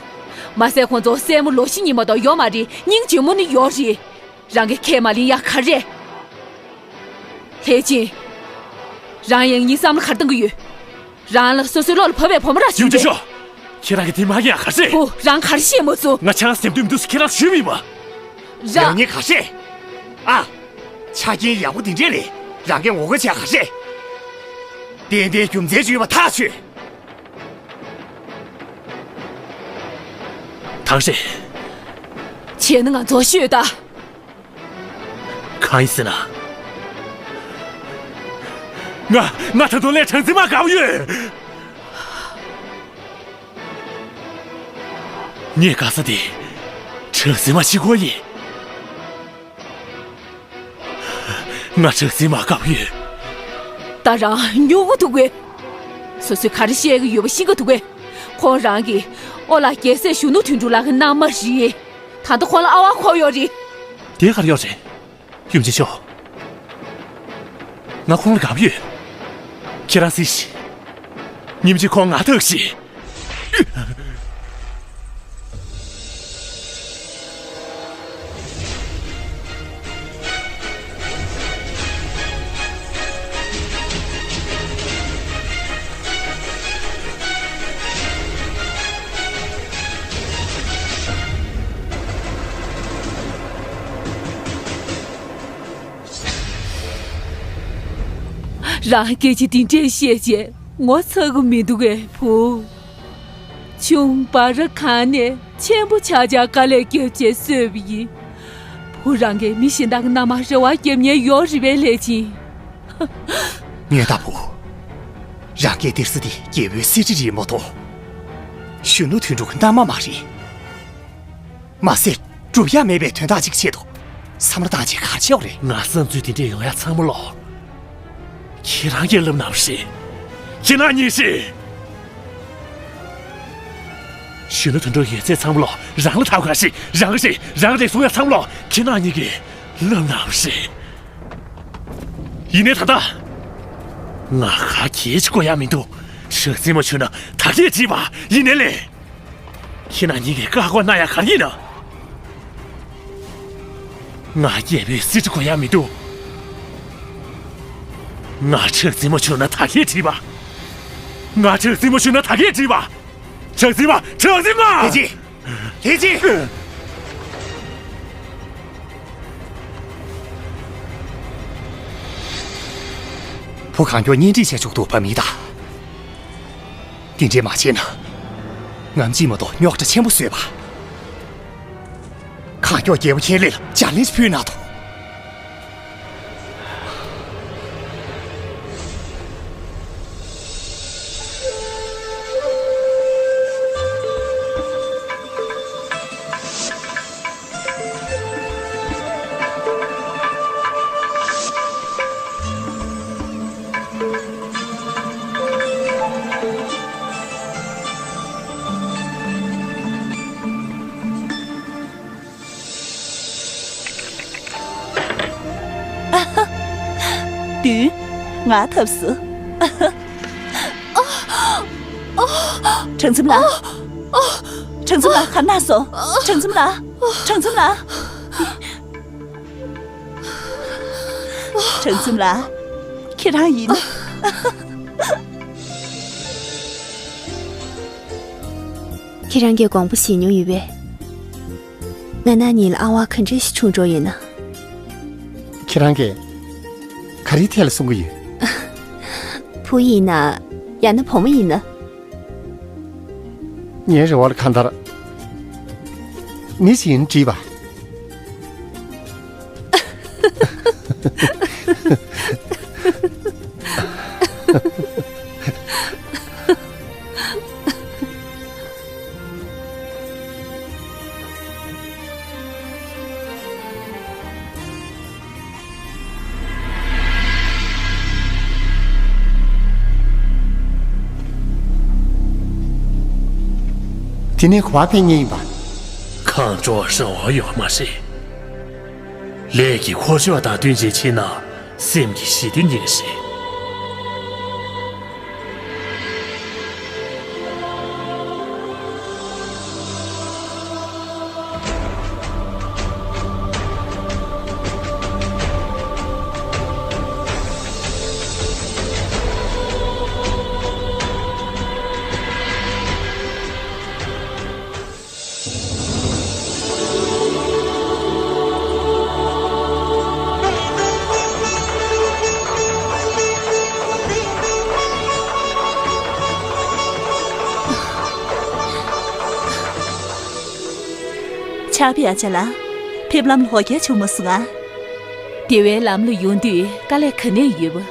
མ་ཟད་ཁོང་ཚོ་སྲས་མོ་ལོ་བཞི་ཉིན་མ་གཏོགས་ཡོད་མ་རེད། སྙིང་རྗེ་མོ་ནི་ཡོད་རེད། རང་གིས་ཁས་མ་ལེན་ཡག་ག་རེ། ལྷས་སྦྱིན། རང་ཡང་སྙིང་བསམ་བློ་ག་རེ་བཏང་གི་ཡོད། རང་ལ་སོ་སོའི་བློ་ལ་བབས་པའི་བུ་མོ་ར་ཞིག་ཡུམ་ཆེན་མཆོག་ཁྱེད་རང་གིས་དེ་མ་ཡང་ག་རེ། བུ། རང་ག་རེ་ཤེས་མ་སོང་། ང་ཆང་སེམས་དུས་མི་འདུག་ཟེར་ཁྱེད་རང་ཞུས་མིན་པ། རང་ཉིད་ག་རེ། ཨ། ཆ་རྐྱེན་ཡག་པོ་འདི་འདྲས་ལས་རང་གིས་ངོ་རྒོལ་བྱས་ག་རེ། ཏན་ཏན་རྒྱུ་མཚན་ཅིག་ཡོད་པ་ཐག་ཆོད། ཐང་ཧྲེ། བྱས་ན་ང་ཚོ་ཤོད་ད། གང་ཡིན་ཟེར་ན། ང་ང་ད་དུང་ལས་གྲངས་འཛིན་མ་དགའ་བོ་ཡོད། ངས་དགའ་ས་དེ་གྲངས་འཛིན་མ་གཅིག་པོ་ཡིན། ང་གྲངས་འཛིན་མ་དགའ་བོ་ཡོད། ད་རང་སྨྱོ་གི་འདུག་གས། སོ་སོས་ག་རེ་བཤད་ཀྱི་ཡོད་པ་ཤེས་ཀྱི་འདུག་གས། ཁོང་རང་གི་ཨོ་ལགས་རྒྱལ་སྲས་གཞོན་ནུ་དོན་གྲུབ་ལགས་ཀྱི་མནའ་མ་རེད། ད་ལྟ་ཁོང་ལ་ཨ་ཝ་འཁོར་ཡོད་རེད། དེ་ག་རེ་ཡོད་རེད། ཡུམ་ཆེན་ཤོ། ང་ཁོང་ལ་དགའ་བོ་ཡོད། ཁྱེད་རང་གཟིགས་ཤིག། ཉིན་གཅིག་ཁོང་ང་ཐུག་ཤིག། རང་སྐད་ཆ་འདི་འདྲས་བཤད་བྱས་ངོ་ཚ་གི་མི་འདུག་གས་བུ། ཆུང་བ་ར་གང་ནས་ཆེན་པོ་ཆགས་ཆགས་དཀའ་ལས་བརྒྱབ་བྱས་གསོས་པ་ཡིན། བུ་རང་གིས་མི་གཞན་དག་གི་མནའ་མར་རེ་བ་བརྒྱབ་ཉན་ཡོད་རེད་པས་ལྷས་བྱིན། ངའི་ལྟ་བུ། རང་སྐད་སྟེར་ས་དེ་རྒྱལ་པོའི་གསེར་ཁྲི་རེད་མ་གཏོགས། གཞོན་ནུ་དོན་གྲུབ་ཀྱི་མནའ་མ་མ་རེད། མ་ཟད་སྒྲུབ་ཡག་མེད་པའི་དོན་དག་ཅིག་ཆེད་དུ་བསམ་བློ་བཏང་བྱས་ག་རེ་བྱས་པ་རེད། ང་བསམ་ཚུལ་དེ་འདྲས་ཡོང་ཡག་ཚང་མ་ལོག་ཁྱེད་རང་གིས་བསླབ་གནང་བ་རེད། ཁྱེད་རང་གཉིས་ཤིག། གཞོན་ནུ་དོན་གྲུབ་ཡོད་ཚད་ཚང་མ་ལོག་རང་ལ་ཐོབ་ག་ཞིག་རང་ག་ཞིག་རང་རེད་གསུང་ཡག་ཚང་མ་ལོག་ཁྱེད་རང་གཉིས་ཀྱིས་བསླབ་གནང་བ་རེད། ཡིན་ནའི་ད་ལྟ། ང་ག་གེ་ཅིག་གོ་ཡག་མི་འདུག་གྲངས་འཛིན་མ་བྱུང་ན་ད་གེ་བྲིས་པ་ཡིན་ནའི་ལས། ཁྱེད་རང་གཉིས་ཀྱིས་བཀའ་བསྒོ་གནང་ཡག་ག་རེ་ཡིན་ན། ང་རྒྱལ་པོའི་གསེར་ཁྲི་གོ་ཡག་མི་འདུག་ང་གྲངས་འཛིན་མ་བྱུང་ན་ད་གེ་བྲིས་པ། ང་གྲངས་འཛིན་མ་བྱུང་ན་ད་གེ་བྲིས་པ། གྲངས་འཛིན་མ། གྲངས་འཛིན་མ། ལྷས་སྦྱིན། ལྷས་སྦྱིན། བུ་གང་མགྱོགས་གཉེན་སྒྲིག་བྱས་ཆོག་འདུག་བ་མི་ད། དེ་འདྲས་མ་བྱས་ན། ངམ་གཅིག་མ་གཏོགས་རྙོག་དྲ་ཆེན་པོ་བཟོས་པ། གང་མགྱོགས་རྒྱལ་པོ་ཁྱེད་ལས་ལ་ལྗགས་ལན་ཞིག་ཕུལ་གནང་དང་། བདུན། ང་ཐབས་སུ། གྲངས་འཛིན་ལགས། གྲངས་འཛིན་ལགས་ག་ན་སོང་། གྲངས་འཛིན་ལགས། གྲངས་འཛིན་ལགས། གྲངས་འཛིན་ལགས། ཁྱེད་རང་ཡིན། ཁྱེད་རང་གིས་དགོངས་པ་བཞེས་མྱོང་ཡོད་པས། ང་རང་གཉིས་ལ་ཨ་ཝ་ག་འདྲ་ཞིག་བྱུང་འགྲོ་ཡོད་ན། ཁྱེད་རང་གིས་ག་རེའི་ཐད་ལ་གསུང་གི་ཡོད། བུ་ཡིན་ན། ཡང་ན་བུ་མོ་ཡིན་ན། ངའི་རེ་བ་ལ་གང་ལྟར་མི་ཞིག་ཡིན་བྲིས་པ། དེ་ནས་ག་པར་ཕེབས་མཁན་ཡིན་པ། གང་འགྲོ་རང་དབང་ཡོད་མ་རེད། ལས་ཀྱི་འཁོར་ཕྱོགས་དང་བསྟུན་བྱས་ཕྱིན་ན། སེམས་ཀྱི་ཞི་དུལ་ཉིད་རེད། ད་ཕི་ཨ་ཅག་ལགས། ཕེབས་ལམ་ལ་འོ་བརྒྱལ་བྱུང་མ་སོང་ང་། བདེ་བའི་ལམ་ལ་ཡོང་དུས་དཀའ་ལས་ག་ནས་ཡོད་པ།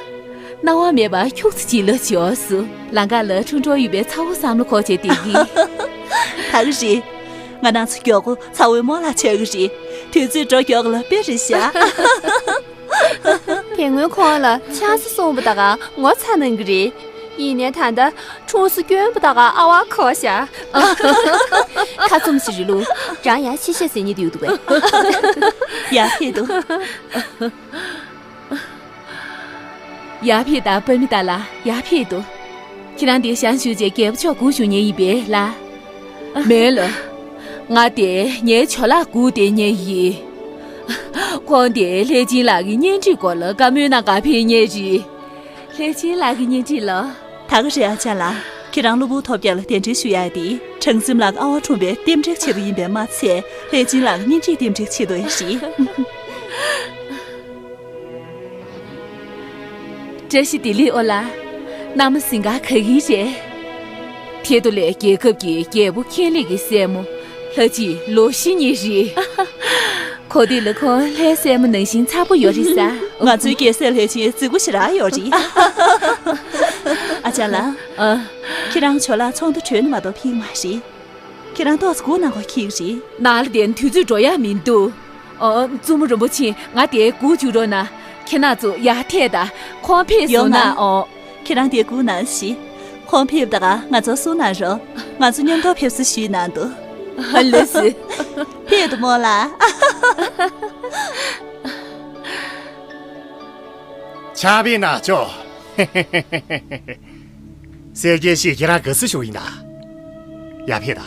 སྣང་བ་མེད་པར་ཁྱུག་ཙམ་ཅིག་ལ་འབྱོར་སོང་། ལམ་ཁ་ལ་ཁྲུང་ཁྲུང་ཡོད་པའི་ཚ་བོ་བསམ་བློ་འཁོར་བྱས་བསྡད་ཀྱི། ད་ག་རེད། ང་རང་ཚོ་མགྱོགས་པོ་ཚ་བོའི་རྨོ་ལགས་ཆགས་ཀྱི་རེད། དུས་ཚོད་འགྲོ་མགྱོགས་ལ་དཔེ་རེད་ཤག་དེ་སྔོན་ཁོང་ལ་ཆང་ས་སོང་བ་ད་ག་ངོ་ཚ་གནང་གི་རེད། ཡིན་ནའི་ད་ལྟ་ཁྲུང་ས་སྐྱོན་པ་ད་ག་ཨ་བ་ཁོ་ཤག་ཁ་བཙུམ་ཞིག་རེད་ལུགས། རང་ཡང་ཤི་ཤེས་ཟེར་ཉེ་དུ་ཡོད་འདུག་པས། ཡར་ཕེབས་འདུག་ཡར་ཕེབས་དང་པ་མི་ཏཱ་ལ་ཡར་ཕེབས་འདུག་ཁྱེད་རང་འདིར་བཞེངས་བཞུགས་བྱས་རྒྱལ་པོ་མཆོག་སྒུག་བཞུགས་མཁན་ཡིན་པས་ལགས། མེད་ལགས། ང་དེ་ངའི་ཇོ་ལགས་སྒུག་བསྡད་མཁན་ཡིན། ཁོང་དེ་ལྷས་སྦྱིན་ལགས་ཀྱི་གཉེན་སྒྲིག་སྐོར་ལ་བཀའ་མོལ་གནང་གར་ཕེབས་མཁན་རེད། ལྷས་སྦྱིན་ལགས་ཀྱི་གཉེན་སྒྲིག་ལགས། ད་ག་རེད་ཨ་ཅག་ལགས། ཁྱེད་རང་གློ་བུར་ཐོལ་རྒྱག་ལ་གདན་འདྲེན་ཞུ་ཡག་དེ་གྲངས་འཛིན་ལགས་ཀྱི་ཨ་བ་འཁྲུངས་པའི་རྟེན་འབྲེལ་ཆེད་དུ་ཡིན་པས་མ་ཚད་ལྷས་སྦྱིན་ལགས་ཀྱི་གཉེན་སྒྲིག་རྟེན་འབྲེལ་ཆེད་དུ་ཡིན་རེད། བཀྲ་ཤིས་བདེ་ལེགས་ཨོ་ལགས། མནའ་མ་གཟིམ་ཁང་ག་གིན་རེད། དེ་དུས་ལས་རྒྱལ་ཁབ་ཀྱི་རྒྱལ་པོ་མཁྱེན་ལེགས་ཀྱི་སྲས་མོ་ལྷ་གཅིག་ལོ་བཞི་གཉིས་རེད། གོ་དུས་ལ་ཁོང་ལྷའི་སྲས་མོ་ནང་བཞིན་མཚར་པོ་ཡོད་རེད་ས། ང་ཚོའི་རྒྱལ་སྲས་ལྷས་སྦྱིན་རྫིག་པོ་ཞེ་དྲག་ཡོད་རེད། ཨ་ཅག་ལགས། ཨ། ཁྱེད་རང་ཇོ་ལགས་ཚོགས་འདུ་གྲོལ་ནས་མ་གཏོགས་ཕེབས་མ་རེད། ཁྱེད་རང་ཏོག་ཙམ་སྒུག་གནང་དགོས་ཁེལ་རེད། ནང་ལ་བསྡད་ན་དུས་ཚོད་འགྲོ་ཡག་མི་འདུག་ཨོ། བཙུན་མོ་རིན་པོ་ཆེ། ང་དེར་སྒུག་བཅུག་རོགས་གནང་། ཁྱེད་རང་ཚོ་ཡར་ཐད་དང་། ཁོང་ཕེབས་ཡོང་སོང་ན་ན། ཨོ། ཁྱེད་རང་དེར་སྒུག་གནང་ཞིག་ཁོང་ཕེབས་དང་ང་ཚོར་གསུང་གནང་རོགས། ང་ཚོ་མཉམ་དུ་ཕེབས་བསུ་ཞུས་གནང་འདུག་ལགས་སོ། ཕེབས་དང་རྨོ་ལགས། ཆར་པའི་ནག་ཅོག་གསལ་རྒྱལ་ཞིག་ཁྱེད་རང་དགའ་བསུ་ཞུ་ཡིན་ད། ཡར་ཕེབས་དང་།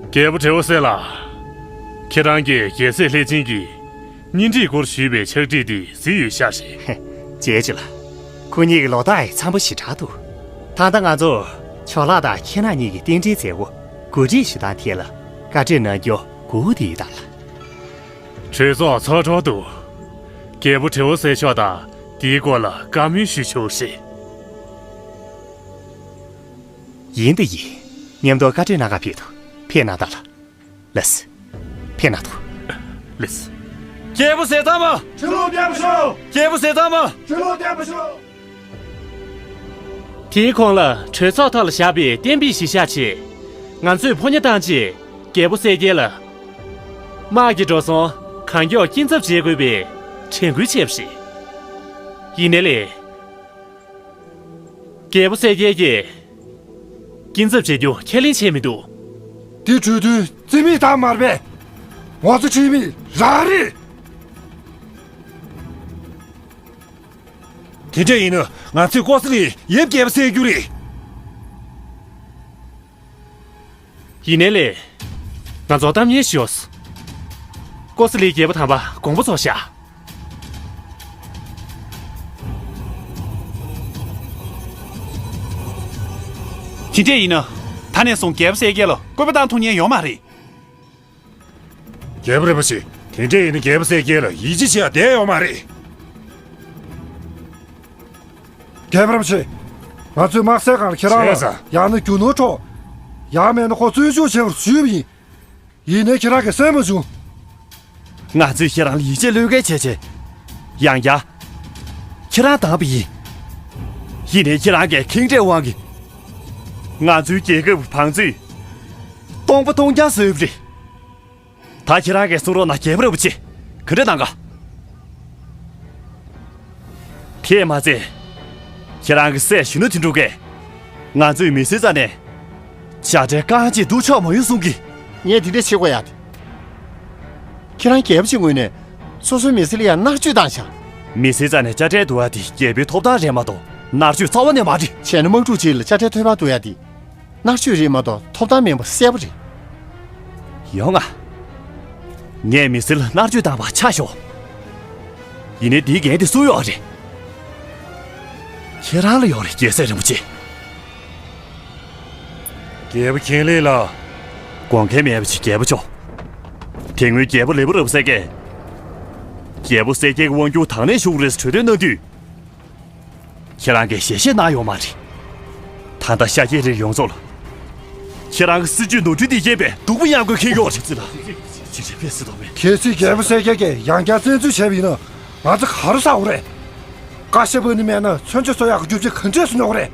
རྒྱལ་པོ་དྲེའུ་སེ་ལགས། ཁྱེད་རང་གིས་རྒྱལ་སྲས་ལྷས་སྦྱིན་གྱི་གཉེན་སྒྲིག་སྐོར་ཞུས་པའི་ཕྱག་བྲིས་འདི་གཟིགས་ཡོད་ཤག་རེད། ཅེས་ཅི་ལ། ཁོ་གཉིས་ཀྱི་ལོ་རྟགས་ཡང་འཚམ་པོ་ཞེ་དྲག་འདུག་ད་ལྟ་ང་ཚོ་ཇོ་ལགས་དང་ཁྱེད་རང་གཉིས་ཀྱི་རྟེན་འབྲེལ་མཛད་སྒོ་གོ་སྒྲིག་ཞུ་སྟངས་ཐད་ལ་བཀའ་འདྲི་གནང་རྒྱུ་སྒུག་བསྡད་ཡོད་ད་ལགས། གྲོས་ཚོགས་ཚོགས་གྲོལ་འདུག་རྒྱལ་པོ་དྲེའུ་སེ་མཆོག་དང་དེའི་སྐོར་ལ་བཀའ་མོལ་ཞུ་ཆོག་རེད། ཡིན་ད་ཡིན། མཉམ་དུ་བཀའ་འདྲི་གནང་གར་ཕེབས་འདུག་ཕེབས་གནང་དང་ལགས། ལགས་སོ། ཕེབས་གནང་དང་། ལགས་སོ། རྒྱལ་པོ་ཟས་གཙང་མ། ཁྲི་ལོ་བརྟན་པར་ཤོག་རྒྱལ་པོ་ཟས་གཙང་མ། ཁྲི་ལོ་བརྟན་པར་ཤོག་དེའི་གོང་ལ་གྲོས་ཚོགས་ཐོག་ལ་བཞག་པའི་གཏན་འབེབས་གཞིར་བཞག་བྱས། ང་ཚོས་ཕོ་ཉ་བཏང་རྗེས་རྒྱལ་པོ་གསལ་རྒྱལ་ལ་དམག་གི་འགྲོ་སོང་གང་མགྱོགས་སྐྱིན་ཚབ་བྱེད་དགོས་པའི་དྲན་སྐུལ་བྱས་པ་རེད། ཡིན་ནའི་ལས། རྒྱལ་པོ་གསལ་རྒྱལ་གྱིས་སྐྱིན་ཚབ་བྱེད་རྒྱུ་ཁས་ལེན་བྱས་མི་འདུག་དེ་གྲོས་མཐུན་རྩིས་མེད་བཏང་མ་རེད་པས། ང་ཚོ་ཁྲིམས་མེད་རང་རེད། དེ་འདྲ་ཡིན་ན་ང་ཚོས་ཀོ་ས་ལི་ཡབ་རྒྱལ་པོ་བསད་རྒྱུ་རེད། ཡིན་ནའི་ལས། ང་ཚོ་གཏམ་ངན་ཤོར། ཀོ་ས་ལི་རྒྱལ་པོ་དམ་པ་དགོངས་པ་རྫོགས་ཤག་དེ་འདྲ་ཡིན་ན། ད་ནས་བཟུང་རྒྱལ་པོ་གསལ་རྒྱལ་ལ་བསྐུལ་མ་བཏང་ཐུབ་མཁན་ཡོད་མ་རེད། རྒྱལ་པོ་རིན་པོ་ཆེ། དེ་འདྲ་ཡིན་ན་རྒྱལ་པོ་གསལ་རྒྱལ་ལ་ཡིད་ཆེས་བྱེད་ཡ་བསྡད་ཡོད་མ་རེད། རྒྱལ་པོ་རིན་པོ་ཆེ། ང་ཚོས་དམག་སའི་སྒང་ལ་ཁྱེད་རང་ལ། བྱས་ཙང་། ཡང་ན་རྒྱུ་ནོར་འཕྲོག་ཡང་མིན་ན་ཁོ་བཙོན་འཇུག་བྱེད་པར་ཞུས་པ་ཡིན། ཡིན་ནའི་ཁྱེད་རང་གིས་གསན་མ་བྱུང་། ང་ཚོས་ཁྱེད་རང་ལ་ཡིད་ཆེས་བློས་འགེལ་བྱས་བྱས། ཡང་བསྐྱར། ཁྱེད་རང་བདམས་པ་ཡིན། ཡིན་ནའི་ཁྱེད་རང་གིས་ཁེངས་དྲེགས་དབང་གིས། ང་ཚོའི་རྒྱལ་ཁབ་ཀྱི་བང་མཛོད་སྟོང་པ་སྟོང་རྐྱང་བཟོས་པ་རེད། ད་ཁྱེད་རང་གིས་གསུང་རོགས་གནང་། རྒྱལ་པོ་རིན་པོ་ཆེ། ག་འདྲ་གནང་ག་དེས་མ་ཚད། ཁྱེད་རང་གི་སྲས་གཞོན་ནུ་དོན་གྲུབ་ཀྱིས་ང་ཚོའི་མི་སེར་རྩ་ནས་དཔྱ་ཁྲལ་རྐང་གཅིག་བསྡུ་ཆོག་མ་ཡོང་གསུང་གི། ངས་དེ་འདྲ་བྱེད་དགོས་ཡ་དེ། ཁྱེད་རང་རྒྱལ་པོ་གཅིག་ངོས་ནས་སོ་སོའི་མི་སེར་ལ་ཡང་མནར་གཅོད་བཏང་ཤག་མི་སེར་རྩ་ནས་དཔྱ་ཁྲལ་བསྡུ་བ་དེ་རྒྱལ་པོའི་ཐོབ་ཐང་རེད་མ་གཏོགས་མནར་གཅོད་རྩ་བ་ནས་མ་རེད། བྱས་ན་དམག་འཁྲུག་ཅིག་ལ་དཔྱ་ཁྲལ་ཐོལ་པར་བསྡུ་ཡ་དེ། མནར་གཅོད་རེད་མ་གཏོགས་ཐོབ་ཐང་མིན་པ་གསལ་པོ་རེད། ཡོང་ང་། ངས་མི་སེར་ལ་མནར་གཅོད་བཏང་བ་ཆ་ཞོག་ཡིན་ནའི་འདིའི་འགན་དེ་སུ་ཡོད་རེད། ཁྱེད་རང་ལ་ཡོད་རེད། རྒྱལ་སྲས་རིན་པོ་ཆེ། རྒྱལ་པོ་མཁྱེན་ལེགས་ལགས། དགོངས་འགལ་མེད་པ་ཞིག་རྒྱལ་པོ་མཆོག་དེ་སྔོན་རྒྱལ་པོ་ལེགས་པོ་རབ་གསལ་གྱིས། རྒྱལ་པོ་གསལ་རྒྱལ་གྱི་དབང་སྒྱུར་དང་ལེན་ཞུ་གི་རེད་ཟེར་གྲོས་བསྡུར་གནང་དུས། ཁྱེད་རང་གིས་ཞལ་བཞེས་གནང་ཡོད་མ་རེད། ད་ལྟ་ཤར་རྒྱལ་རིགས་ཡོངས་རྫོགས་ལ། ཁྱེད་རང་གི་སྲིད་ཇུས་ནོར་འཁྲུལ་དེ་རྐྱེན་པས་སྡུག་པོ་མྱངས་དགོས་ཁེལ་ཡོད་རེད། ཅི་ལ་ཅི་ཅི་ཕེ་སི་དོ་མེ། གལ་སྲིད་རྒྱལ་པོ་གསལ་རྒྱལ་གྱིས་ཡང་བསྐྱར་བཙན་འཛུལ་བྱས་པ་ཡིན་ན་ང་ཚོ་ག་རུ་ཟ་དགོས་རེད། ཀ་ཤ་པ་ནི་མེད་ན་མཚོན་ཆ་བཟོ་ཡག་གི་རྒྱུ་ཆ་ག་འདྲས་སུ་ཉོ་གི་རེད།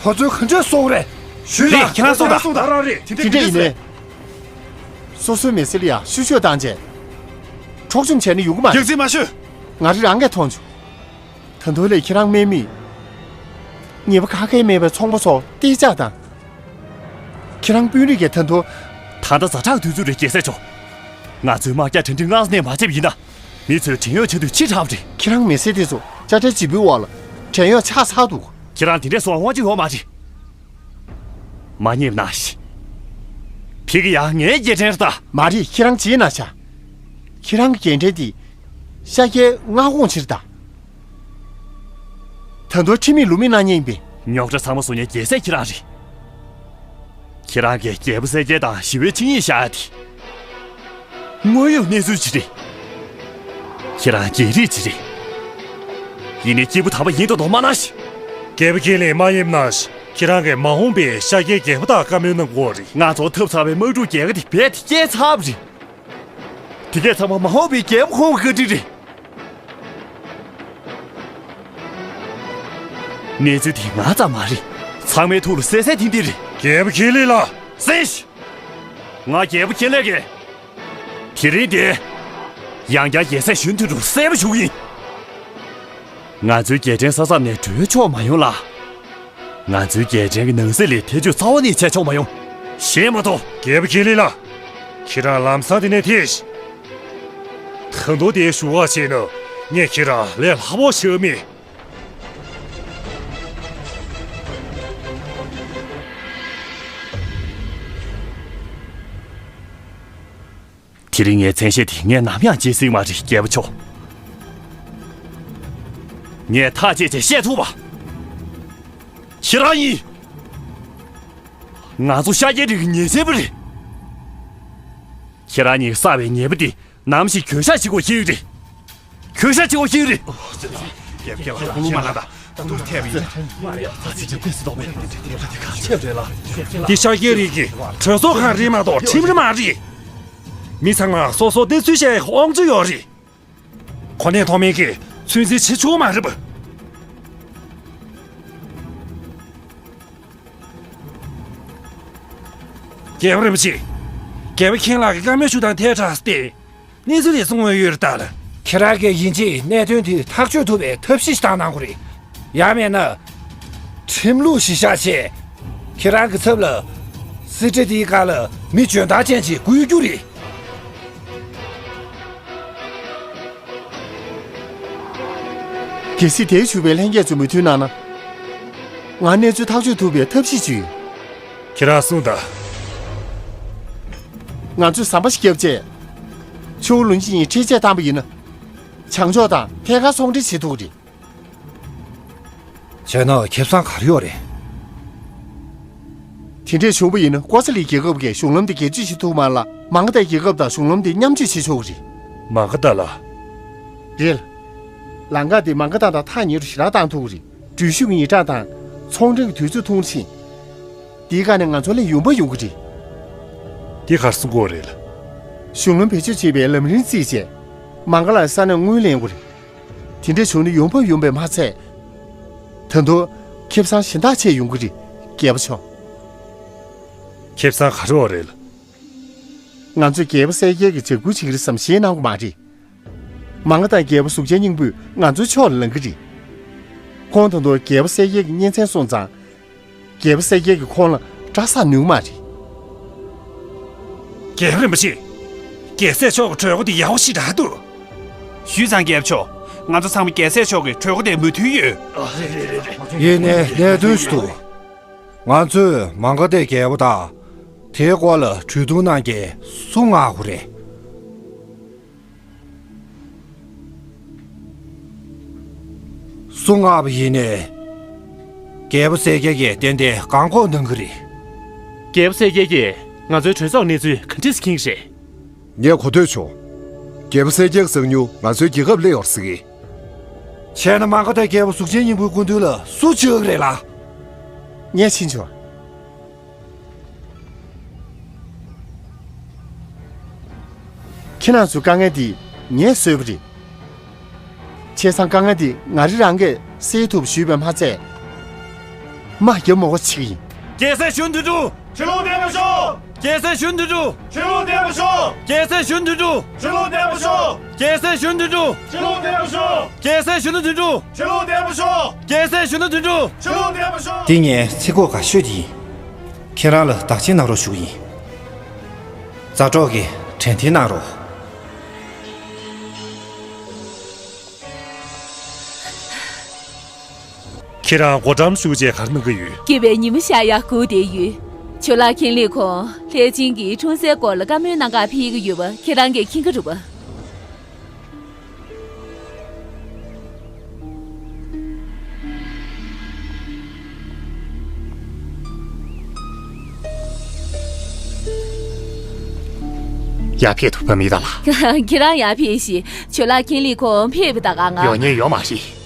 ཁོ་ཚོས་ག་འདྲས་གསོ་གི་རེད། ཞུས་རེད། ལ་ཁྱེད་རང་གསུངས་དང་། རང་རེད། དེ་འདྲས་ཡིན་ནས། སོ་སོའི་མི་སེར་ལ་ཡང་བཤུ་གཞོག་བཏང་རྗེས། འཕྲོག་བཅོམ་བྱས་ན་ཡོང་གི་མ་རེད། ཡག་རྩིས་མ་ཤོད། ང་རི་རང་གིས་མཐོང་བྱུང་། ད་དུང་ལས་ཁྱེད་རང་དམག་མིས་ཉེས་པ་ཁ་སྐད་མེད་པའི་ཚོང་པ་ཚོ་ཏིག་ཅག་དང་། ཁྱེད་རང་དཔོན་རིགས་ཀྱིས་ད་དུང་། ད་ལྟ་ཛ་དྲག་དུས་ཚོད་རེད། རྒྱལ་སྲས་མཆོག་ང་ཚོའི་དམག་རྒྱགས་དྲན་འདི་སྔར་ནས་མ་བྱས་པ་ཡིན་ན། མི་ཚོས་བྲན་གཡོག་བྱ་དུས་ཕྱི་དྲགས་པ་རེད། ཁྱེད་རང་མི་སེར་དེ་ཚོ་དཔྱ་ཁྲལ་ལྗིད་པོའི་འོག་ལ་བྲན་གཡོག་ཆགས་ཚར་འདུག་ཁྱེད་རང་དེ་འདྲས་སོང་བ་དབང་ཆ་ཡོད་མ་རེད། མ་ཉེས་ན་ཤི། ཕི་གི་ཡང་ངའི་རྒྱལ་ཕྲན་རེད་ད། མ་རེད། ཁྱེད་རང་བྱས་ན་ཆ། ཁྱེད་རང་གི་རྒྱལ་ཕྲན་དེ་ཤ་རྒྱལ་མངའ་ཁོངས་ཕྱིར་ད། ད་དུང་ཁྲིམས་མེད་ལུགས་མེད་གནང་མཁན་ཡིན་པས། རྙོག་དྲ་ཚང་མ་བཟོ་མཁན་རྒྱལ་སྲས་ཁྱེད་རང་རེད། ཁྱེད་རང་གིས་རྒྱལ་པོ་གསལ་རྒྱལ་དང་ཞི་བའི་ཆིངས་ཡིག་བཞག་ཡ་དེ། དངོས་ཡོད་གནས་ཚུལ་ཅིག་རེད། ཁྱེད་རང་རྒྱལ་རིགས་ཅིག་རེད། ཡིན་ནའི་སྐྱེས་བུ་དམ་པ་ཡིན་མདོག་མདོག་མ་གནང་ཞིག་རྒྱལ་པོ་ཁས་ལེན་མ་ཡིན་ན། ཁྱེད་རང་གིས་མ་འོངས་པའི་ཤ་རྒྱལ་རྒྱལ་པོ་དག་བཀའ་མོལ་གནང་དགོས་རེད། ང་ཚོ་འཐབ་ཚར་བའི་དམག་འཁྲུག་རྒྱལ་ཁ་དེ་རྦད་དེ་བསྐྱལ་ཚར་བ་རེད། དེ་གས་ཚང་མ་མ་འོངས་པའི་རྒྱལ་པོ་ཁོང་གི་བཀའ་དྲིན་རེད། གནས་ཚུལ་དེ་ང་ཙམ་མ་རེད། ཚང་མའི་ཐུགས་ལ་གསལ་གསལ་ཐིང་ཐིང་རེད། རྒྱལ་པོ་ཁས་ལེན་ལགས། གསན་ཞིག་ང་རྒྱལ་པོ་ཁས་ལེན་གྱིས། དེ་རིང་འདིར། ཡང་བསྐྱར་རྒྱལ་སྲས་གཞོན་དུ་འགྲོ་གསལ་པོ་ཞུ་གི་ཡིན། ང་ཚོའི་རྒྱལ་ཕྲན་ས་མཚམས་ནས་བྲོས་ཆོག་མ་ཡོང་ལ། ང་ཚོའི་རྒྱལ་ཕྲན་གྱི་ནང་སྲིད་ལས་ཐེ་བྱུས་རྩ་བ་ནས་བྱས་ཆོག་མ་ཡོང་། ཤེས་མ་གཏོགས། རྒྱལ་པོ་ཁས་ལེན་ལགས། ཁྱེད་རང་ལམ་སང་དེ་ནས་ཐད་ཤིག་ད་དུང་དེ་ཞུ་བ་བྱས་ན་ངས་ཁྱེད་རང་ལས་སླ་པོ་ཞིག་མེད། དེ་རིང་ངའི་མཚན་ཤས་དེ་ངས་ནམ་ཡང་བརྗེད་སྲིད་མ་རེད། རྒྱལ་པོ་མཆོག་ངས་ཐག་བཅད་བྱས་བཤད་ཐུབ་པ། ཁྱེད་རང་ཡིན། ང་ཚོ་ཤ་རྒྱལ་རིགས་ཀྱི་ཉེས་ཅན་པ་རེད། ཁྱེད་རང་གཉིས་ཀྱིས་བསགས་པའི་ཉེས་པ་འདི་ནམ་ཞིག་གྱོད་བཤགས་བྱེད་དགོས་ཀྱི་རེད། གྱོད་བཤགས་བྱེད་དགོས་ཀྱི་རེད། འདི་ཤ་རྒྱལ་རིགས་ཀྱི་གྲོས་ཚོགས་ཁང་རེད་མ་གཏོགས་ཁྲིམས་ར་མ་རེད། མི་ཚང་མ་སོ་སོ་བདེ་ཚུལ་བཤད་ཡག་དབང་ཆ་ཡོད་རེད། གོ་གནས་མཐོ་དམན་གྱིས་ཚོད་འཛིན་བྱེད་ཆོག་མ་རེད་པ། རྒྱལ་པོ་རིན་པོ་ཆེ། རྒྱལ་པོ་མཁྱེན་ལགས་ཀྱིས་བཀའ་མོལ་ཞུ་སྟངས་ཐལ་དྲགས་ཏེ། གནས་ཚུལ་དེ་གསུང་འོས་ཡོད་རེད་ད། ཁྱེད་རང་གིས་ཡིན་གཅིག་གནད་དོན་དེ་ཐག་གཅོད་ཐུབ་པའི་ཐབས་ཤེས་ཤིག་བཏང་གནང་དགོས་རེད། ཡང་མིན་ན། ཁྲིམས་ལུགས་གཞི་བཞག་བྱས། ཁྱེད་རང་གི་ཚབ་ལ། སྲིད་ཁྲི་དེའི་སྒང་ལ་མི་འཇོན་ཐང་ཅན་ཅིག་བསྐོ་རྒྱུ་རེད། གལ་སྲིད་དེར་ཞུགས་པའི་ལྷན་རྒྱས་ཚོས་མོས་མཐུན་གནང་ན། ང་གནས་ཚུལ་ཐག་གཅོད་ཐུབ་པའི་ཐབས་ཤེས་ཅིག་ཡོད། ཁྱེད་རང་གསུངས་དང་། ང་ཚོས་ཟམ་པ་ཞིག་བརྒྱབ་རྗེས། ཆུ་བོ་ལུང་ཅིན་ཡིས་ཁྲལ་ཆད་བཏང་པ་ཡིན་ན། བྱང་ཕྱོགས་དང་ཐད་ཀར་ཚོང་འབྲེལ་བྱེད་ཐུབ་ཀྱི་རེད། བྱས་ན་ཁེ་བཟང་ག་རེ་ཡོད་རེད། དེ་འདྲས་བྱུང་བ་ཡིན་ན་ཀོ་ས་ལི་རྒྱལ་ཁབ་ཀྱིས་གཞུང་ལམ་དེ་སྒེར་གཅོད་བྱེད་ཐུབ་མ་རེད་ལ། མང་ག་ཏའི་རྒྱལ་ཁབ་དང་གཞུང་ལམ་དེ་མཉམ་སྤྱོད་བྱེད་ཆོག་གི་རེད། མང་ག་ཏ་ལ། རེད། ལམ་ཁ་དེ་མང་ག་ཏ་དང་ཐག་ཉེ་རུ་ཞེ་དྲག་བཏང་ཐུབ་ཀྱི་རེད། འགྲུལ་བཞུད་ཀྱི་ཉིན་གྲངས་དང་ཚོང་འབྲེལ་གྱི་དུས་ཚོད་ཐུང་ཕྱིན། དེའི་སྒང་ནས་ང་ཚོ་ལ་ཡོང་འབབ་ཡོང་གི་རེད། དེ་ག་རེ་གསུང་གི་ཡོད་རེད། གཞུང་ལམ་བེད་སྤྱོད་བྱེད་པའི་ལམ་རིམ་བརྩིས་རྗེས། མང་ག་ལ་ས་གནས་དངུལ་ལེན་དགོས་རེད། དེ་འདྲ་བྱུང་ན་ཡོང་འབབ་ཡོང་བས་མ་ཚད། ད་དུང་ཁེ་བཟང་གཞན་དག་ཆེ་ཡོང་གི་རེད། རྒྱལ་པོ་མཆོག་ཁེ་བཟང་ག་རེ་ཡོད་རེད། ང་ཚོས་རྒྱལ་པོ་གསལ་རྒྱལ་གྱི་འཇབ་རྒོལ་བྱེད་ཀྱི་རེད་བསམ་ཞེད་གནང་གི་མ་རེད། མང་ག་ཏ་རྒྱལ་པོ་གཟུགས་ཅན་སྙིང་པོས་ང་ཚོའི་ཕྱོགས་ལ་ལངས་ཀྱི་རེད། ཁོང་ད་དུང་རྒྱལ་པོ་གསལ་རྒྱལ་གྱི་གཉེན་ཚན་སོང་ཙང་། རྒྱལ་པོ་གསལ་རྒྱལ་གྱིས་ཁོང་ལ་སྐྲག་ས་ནུས་མ་རེད། རྒྱལ་པོ་རིན་པོ་ཆེ། རྒྱལ་སྲས་མཆོག་གི་གྲོས་འགོ་འདི་ཡག་པོ་ཞེ་དྲག་འདུག་ཞུས་ཙང་རྒྱལ་པོ་མཆོག་ང་ཚོ་ཚང་མ་རྒྱལ་སྲས་མཆོག་གི་གྲོས་འགོ་དེར་མོས་མཐུན་ཡོད། ཡིན་ནའི་གནད་དོན་ཞིག་འདུག་ང་ཚོས་མང་ག་ཏའི་རྒྱལ་པོ་དང་། དེའི་སྐོར་ལ་གྲོས་བསྡུར་གནང་མཁན་སུ་མངགས་དགོས་རེད། སུ་མངགས་པ་ཡིན་ནའི། རྒྱལ་པོ་གསལ་རྒྱལ་གྱིས་ཏན་ཏན་བཀག་འགོག་གནང་གི་རེད། རྒྱལ་པོ་གསལ་རྒྱལ་གྱིས་ང་ཚོའི་གྲོས་ཚོགས་གནས་ཚུལ་ག་འདྲས་མཁྱེན་གྱི་རེད། ངས་གོ་ཐོས་བྱུང་། རྒྱལ་པོ་གསལ་རྒྱལ་གྱི་གསང་ཉུལ་ང་ཚོའི་རྒྱལ་ཁབ་སླེབས་ཡོད་ཟེར་གི། བྱས་ན་མང་ག་ཏའི་རྒྱལ་པོ་གཟུགས་ཅན་སྙིང་པོའི་སྐུ་མདུན་ལ་སུ་བཅར་གི་རེད་ལགས། ངས་ཕྱིན་བྱུང་། ཁྱེད་རང་ཚོའི་དཀའ་ངལ་འདི་ངས་བཟོས་པ་རེད། བྱས་ཙང་དཀའ་ངལ་འདི་ང་རང་རང་གིས་སེལ་ཐུབ་ཞུས་པས་མ་ཚད། མ་རྒྱབ་མོ་བ་བྱེད་ཀྱི་ཡིན། རྒྱལ་སྲས་གཞོན་ནུ་དོན་གྲུབ། ཁྲི་ལོ་བརྟན་པར་ཤོག་རྒྱལ་སྲས་གཞོན་ནུ་དོན་གྲུབ། ཁྲི་ལོ་བརྟན་པར་ཤོག་རྒྱལ་སྲས་གཞོན་ནུ་དོན་གྲུབ། ཁྲི་ལོ་བརྟན་པར་ཤོག་རྒྱལ་སྲས་གཞོན་ནུ་དོན་གྲུབ། ཁྲི་ལོ་བརྟན་པར་ཤོག་རྒྱལ་སྲས་གཞོན་ནུ་དོན་གྲུབ། ཁྲི་ལོ་བརྟན་པར་ཤོག་རྒྱལ་སྲས་གཞོན་ནུ་དོན་གྲུབ། ཁྲི་ལོ་བརྟན་པར་ཤོག་འདི་ངའི་ཚིག་གོ་ག་ཤོད་ཀྱི་ཡིན། ཁྱེད་རང་ལ་བདག་གཅེས་གནང་རོགས་ཞུ་གི་ཡིན། མཛའ་གྲོགས་ཀྱིས་དྲན་རྟེན་གནང་རོགས། ཁྱེད་རང་སྒོ་འགྲམ་བཞུགས་བྱས་ག་རེ་གནང་གི་ཡོད། སྐྱིད་པའི་ཉི་མ་ཤར་ཡག་སྒུག་བསྡད་ཡོད། ཇོ་ལགས་ཁེངས་ལེགས་ཁོང་ལྷས་བྱིན་གྱིས་འཁྲུངས་སའི་སྐོར་ལ་བཀའ་མོལ་གནང་ག་ཕེབས་ཀྱི་ཡོད་པ་ཁྱེད་རང་གིས་མཁྱེན་གྱི་རེད་པ། ཡར་ཕེབས་ཐུབ་པ་མི་གདའ་ལགས། ཁྱེད་རང་ཡར་ཕེབས་ཤིག་ཇོ་ལགས་ཁེངས་ལེགས་ཁོང་ཕེབས་པ་ད་ག་ང་། ཡོང་ཉེན་ཡོད་མ་རེད།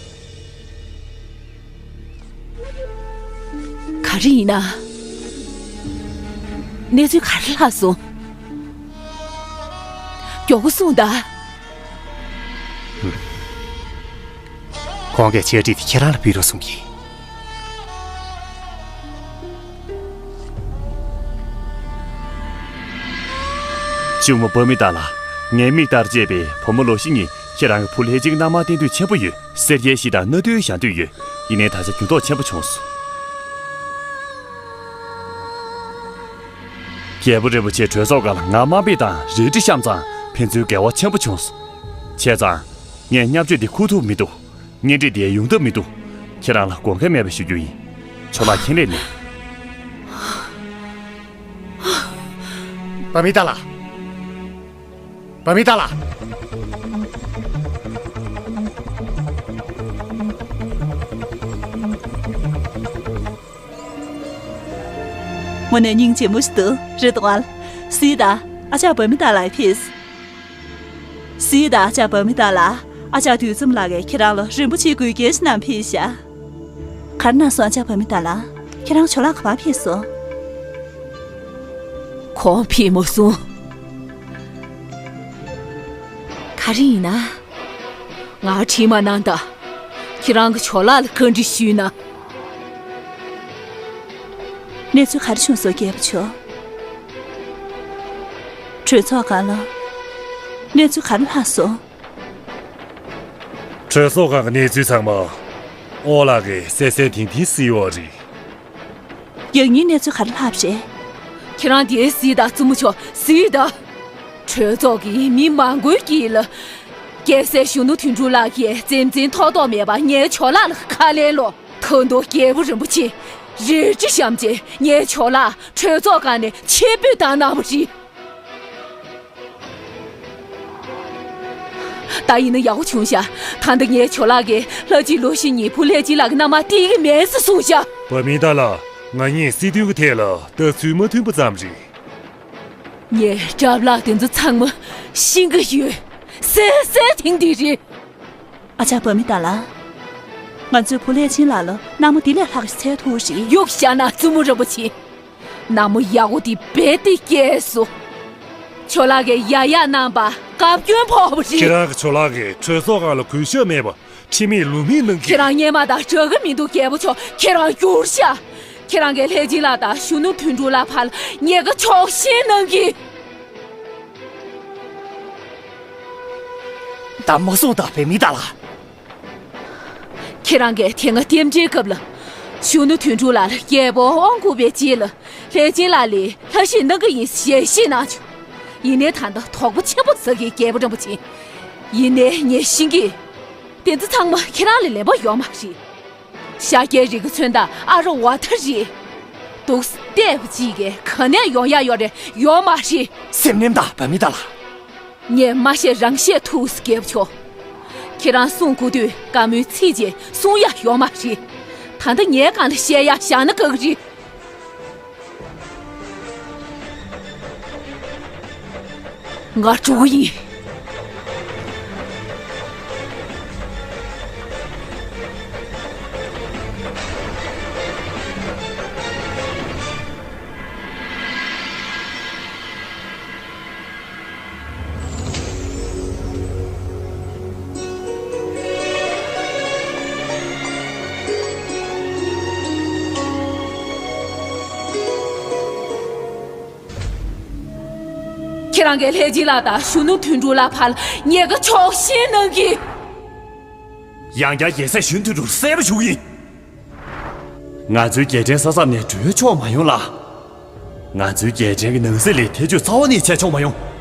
ག་རེ་ཡིན་ན། གནས་ཚུལ་ག་རེ་ལྷག་སོང་། མགྱོགས་པོ་གསུངས་དང་། ཁོང་གིས་ཆེད་ཁྲིད་དེ་ཁྱེད་རང་ལ་ཕུལ་རོགས་གསུངས་ཀྱིས། གཅུང་མོ་བྷ་མི་ཏཱ་ལགས། ངའི་མིག་ལྟར་གཅེས་པའི་བུ་མོ་ལོ་ཤི་ཉིད་ཁྱེད་རང་གི་བུ་ལྷས་བྱིན་གྱི་མནའ་མར་བསྟེན་འདོད་ཆེན་པོ་ཡོད། སེར་སྐྱའི་གཞིས་དང་སྣ་མདོའི་ཞག་དུས་ཡོད། ཡིན་ནའི་ད་ཆ་འགྱུར་ལྡོག་ཆེན་པོ་བྱུང་སོང་། རྒྱལ་པོ་རིན་པོ་ཆེ་གྲོས་ཚོགས་སྒང་ལ་ང་དམའ་འབེབས་དང་རལ་གྲི་བཤམས་ཙང་ཕན་ཚུན་འགལ་བ་ཆེན་པོ་བྱུང་སོང་། བྱས་ཙང་། ངས་བརྙས་བཅོས་འདི་འཁུར་ཐུབ་མི་འདུག་གཉེན་སྒྲིག་འདི་ཡོང་ཐབས་མི་འདུག་ཁྱེད་རང་ལ་དགོངས་འགལ་མེད་པ་ཞུ་རྒྱུ་ཡིན། ཇོ་ལགས་ཁེངས་ལེགས་ནས། བྷ་མི་ཏཱ་ལགས། བྷ་མི་ཏཱ་ལགས། དངོས་གནས་སྙིང་རྗེ་མོ་ཞིག་འདུག་རེད་དོ། ཨ་ལ། སི་དང་ཨ་ཅག་བྷ་མི་ཏཱ་ལགས་ཕེབས། སི་དང་ཨ་ཅག་བྷ་མི་ཏཱ་ལགས། ཨ་ཅག་དུས་མཚམས་ལགས་ཀྱིས་ཁྱེད་རང་ལ་རིན་པོ་ཆེའི་འགུལ་སྐྱེལ་ཞིག་གནང་ཕེབས་ཤག་ག་རེ་གནང་སོང་ཨ་ཅག་བྷ་མི་ཏཱ་ལགས། ཁྱེད་རང་ཇོ་ལགས་ག་པར་ཕེབས་སོང་། ཁོང་ཕེབས་མ་སོང་། ག་རེ་ཡིན་ན། ང་དྲིས་མ་གནང་དང་། ཁྱེད་རང་གི་ཇོ་ལགས་ལ་བཀའ་འདྲི་ཞུས་ན། གནས་ཚུལ་ག་རེ་བྱུང་སོང་རྒྱལ་པོ་མཆོག་གྲོས་ཚོགས་སྒང་ལ་གནས་ཚུལ་ག་རེ་ལྷག་སོང་། གྲོས་ཚོགས་སྒང་གི་གནས་ཚུལ་ཚང་མ་ཨོ་ལགས་ཀྱིས་གསལ་གསལ་ཐིང་ཐིང་གཟིགས་ཡོད་རེད། ཡང་སྙིང་གནས་ཚུལ་ག་རེ་ལྷག་པ་རེད། ཁྱེད་རང་དེ་གཟིགས་དང་བཙུན་མོ་མཆོག་གཟིགས་དང་། གྲོས་ཚོགས་ཀྱི་མི་མང་པོའི་དཀྱིལ་ལ། རྒྱལ་སྲས་གཞོན་ནུ་དོན་གྲུབ་ལགས་ཀྱིས་འཛེམ་འཛེམ་ཐོག་ཐོག་མེད་པར་ངའི་ཇོ་ལགས་ལ་ཁ་ལན་སློག་ད་དུང་རྒྱལ་པོ་རིན་པོ་ཆེ་རལ་གྲི་བཤམས་བྱས་ངའི་ཇོ་ལགས་གྲོས་ཚོགས་སྒང་ནས་ཕྱིར་འབུད་བཏང་གནང་བ་རེད། ད་ཡིན་ན་ཡག་པོ་བྱུང་ཤག་ད་ལྟ་ངའི་ཇོ་ལགས་ཀྱིས་ལྷ་གཅིག་ལོ་ཤི་གཉིས་བུ་ལྷས་བྱིན་ལགས་ཀྱི་མནའ་མར་སྟེར་གྱི་མེད་ཟེར་གསུངས་ཤག་བྷ་མི་ཏཱ་ལགས། ང་གཉིས་སྲིད་དོན་གྱི་ཐད་ལ་ལྟ་ཚུལ་མ་མཐུན་པ་ཙམ་རེད། ངས་སྐྲ་ལག་དེ་ཚོ་ཚང་མ་ཤེས་ཀྱི་ཡོད། གསལ་གསལ་ཐིང་ཐིང་རེད། ཨ་ཅག་བྷ་མི་ཏཱ་ལགས། ང་ཚོས་བུ་ལྷས་བྱིན་ལགས་ལ་མནའ་མ་འདི་ལས་ལྷག་ཅིག་འཚོལ་ཐུབ་རེད། གཡུག་བཞག་ན་བཙུན་མོ་རིན་པོ་ཆེ། མནའ་མ་ཡག་པོ་དེ་རྦད་དེ་སྐྱེས་སོང་། ཇོ་ལགས་ཀྱིས་ཡ་ཡ་གནང་པ་བཀའ་བཀྱོན་ཕོག་པ་རེད། ཁྱེད་རང་གི་ཇོ་ལགས་ཀྱིས་གྲོས་ཚོགས་སྒང་ལ་གུས་ཞབས་མེད་པ་ཁྲིམས་མེད་ལུགས་མེད་གནང་གི། ཁྱེད་རང་སྔོན་མ་དང་འདྲ་གི་མི་འདུག་རྒྱལ་པོ་མཆོག་ཁྱེད་རང་འགྱུར་ཤག་ཁྱེད་རང་གིས་ལྷས་བྱིན་ལགས་དང་གཞོན་ནུ་དོན་གྲུབ་ལགས་བར་ལ་ཉེས་ཁ་ཕྱོགས་ཞེན་གནང་གི། ད་མ་གསུངས་དང་བྷ་མི་ཏཱ་ལགས། ཁྱེད་རང་གིས་དེ་སྔ་རྟེན་འབྲེལ་སྐབས་ལ། གཞོན་ནུ་དོན་གྲུབ་ལགས་ལ་རྒྱལ་པོ་དབང་བསྐུར་བའི་རྗེས་ལ་ལྷས་བྱིན་ལགས་ལ་ལྷ་བཤིག་གནང་གི་ཡིན་ཞལ་བཞེས་གནང་བྱུང་། ཡིན་ནའི་ད་ལྟ་དོགས་པ་ཆེན་པོ་ཟ་གི་རྒྱལ་པོ་རིན་པོ་ཆེ། ཡིན་ནའི་ངས་ཤེས་ཀྱི། དེ་ཚོ་ཚང་མ་ཁྱེད་རང་ལ་ལན་པ་ཡོད་མ་རེད། ཤཱཀྱའི་རིགས་ཀྱི་མཚོན་རྟགས་ཨ་རོ་ཝ་ཐ་རེད། འདུག་སེ་བལྟས་པ་གཅིག་གིས་ག་ནས་ཡོང་ཡ་ཡོད་རེད། ཡོད་མ་རེད། སེམས་ནེམ་དང་བྷ་མི་ཏཱ་ལགས། ངས་མ་བཤད་རང་བཤད་ཐུགས་སུ་རྒྱལ་པོ་མཆོག་ཁྱེད་རང་གསུང་དགོས་དུས་བཀའ་མོལ་ཚིག་གཅིག་གསུང་ཡ་ཡོད་མ་རེད། ད་ལྟ་ངའི་སྒང་ལ་བཤད་ཡ་བཞག་ན་དགའ་གི་རེད། ང་འགྲོ་གི་ཡིན། རང་གི་ལྷས་སྦྱིན་ལགས་དང་གཞོན་ནུ་དོན་གྲུབ་ལགས་བར་ལ་ཉེས་ཁ་ཕྱོགས་ཞེན་གནང་གི། ཡང་བསྐྱར་རྒྱལ་སྲས་གཞོན་དོན་གྲུབ་ལ་གསལ་པོ་ཞུ་གི་ཡིན། ང་ཚོའི་རྒྱལ་ཕྲན་ས་མཚམས་ནས་བྲོས་ཆོག་མ་ཡོང་ལ། ང་ཚོའི་རྒྱལ་ཕྲན་གྱི་ནང་སྲིད་ལ་ཐེ་བྱུས་རྩ་བ་ནས་བྱས་ཆོག་མ་ཡོང་།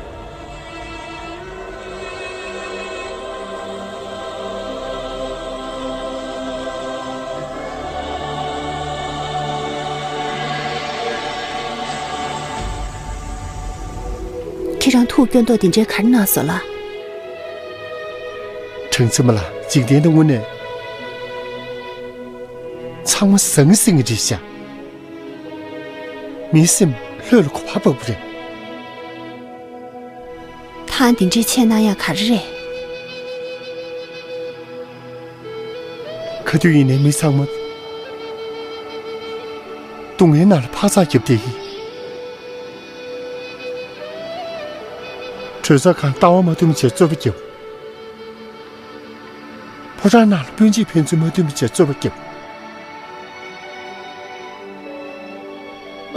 ཁྱེད་རང་ཐུགས་སྐྱོ་མདོག་དེ་འདྲའི་ག་རེ་གནང་སོང་ལགས། གྲངས་ཚེ་མ་ལགས། འཇིག་རྟེན་འདི་དངོས་གནས་ཚང་མ་ཟང་ངེ་ཟིང་ངེ་རེད་ཤག། མིའི་སེམས་ལྷོད་ལ་གོ་བ་བབས་པ་རེད། ཐང་འདི་འདྲའི་ཆེ་གནང་ཡག་ག་རེ་རེད། ག་དུས་ཡིན་ནའི་མི་ཚང་མ་སྡུག་བསྔལ་ནང་ལ་འཕག་འཚག་བརྒྱབ་བསྡད་ཡིན། གྲོས་ཚོགས་སྒང་ལྟ་བ་མ་མཐུན་པ་བྱས་རྩོད་པ་བརྒྱབ། ཕོ་བྲང་ནང་ལ་སྤུན་མཆེད་ཕན་ཚུན་མ་མཐུན་པ་བྱས་རྩོད་པ་བརྒྱབ།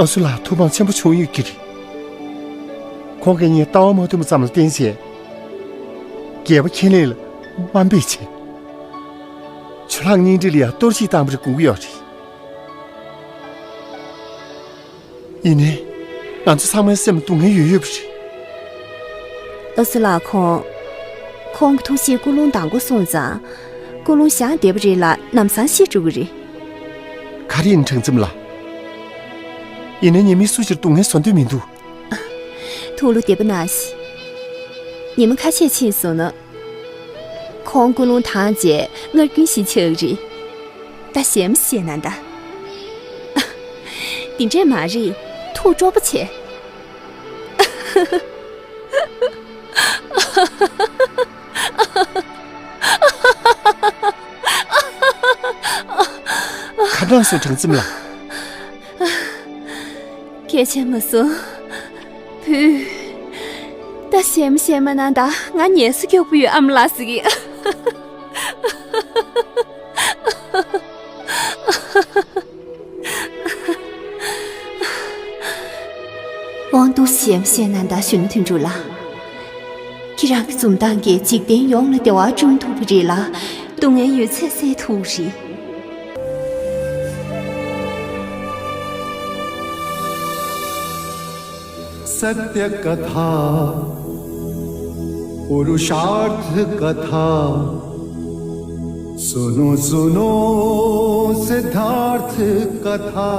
ཨ་སུ་ལགས་ཐུགས་ཕམ་ཆེན་པོ་བྱུང་ཡོད་ཀྱི་རེད། ཁོང་གིས་ངས་ལྟ་བ་མ་མཐུན་པ་ཙམ་ལ་བརྟེན་བྱས། རྒྱལ་པོ་ཁས་ལེན་ལ་དམའ་འབེབས་བྱས། ཇོ་ལགས་གཉེན་སྒྲིག་ལ་ཡང་གཏོར་བཤིག་བཏང་བ་རེད་དགོངས་ཀྱི་ཡོད་རེད། ཡིན་ནའི། ང་ཚོ་ཚང་མའི་སེམས་སྡུག་བསྔལ་ཡོད་ཡོད་པ་རེད། ཨ་སུ་ལགས་ཁོང་། ཁོང་གི་ཐུགས་བཞེད་ཀུན་སློང་དང་པོ་སོང་ཙང་། ཀུན་སློང་བཞག་བསྡད་པ་རེད་ལ་ལམ་སང་ཤི་འགྲོ་གི་རེད། ག་རེ་ཡིན་གྲངས་ཚེ་མ་ལགས། ཡིན་ནའི་ཉེས་མིང་སུ་ཞིག་སྡུག་བསྔལ་བཟོ་འདོད་མི་འདུག། ཐུགས་བློ་བདེ་པོ་གནང་ཞིག། ཉི་མ་ཁ་ཤས་ཕྱིན་སོང་ན། ཁོང་ཀུན་སློང་དྭངས་བྱས་སྔར་རྒྱུན་བཞིན་ཆགས་ཀྱི་རེད། ད་ཞེད་མ་ཞེད་ན་ད། འདི་འདྲས་མ་རེད། ཐུགས་སྤྲོ་པོ་བྱེད། ག་འདྲ་སོང་གྲངས་ཚེ་མ་ལགས། སྐད་ཆ་མ་གསུང་། བུ། ད་ཞེད་མ་ཞེད་མ་གནང་ད། ང་ཉལ་ས་མགྱོགས་པོ་ཡོད། ཨ་མ་ལགས་ཟེར་གི། དབང་འདུག་ཞེད་མ་ཞེད་གནང་ད་གཞོན་ནུ་དོན་གྲུབ་ལགས། ཁྱེད་རང་གི་འཛུམ་མདངས་ཀྱིས་འཇིག་རྟེན་ཡོངས་ལ་བདེ་བ་བསྐྲུན་ཐུབ་པ་རེད་ལ། སྡུག་བསྔལ་ཡོད་ཚད་སེལ་ཐུབ་པ་རེད། सत्य कथा पुरुषार्थ कथा सुनो सुनो सिद्धार्थ कथा।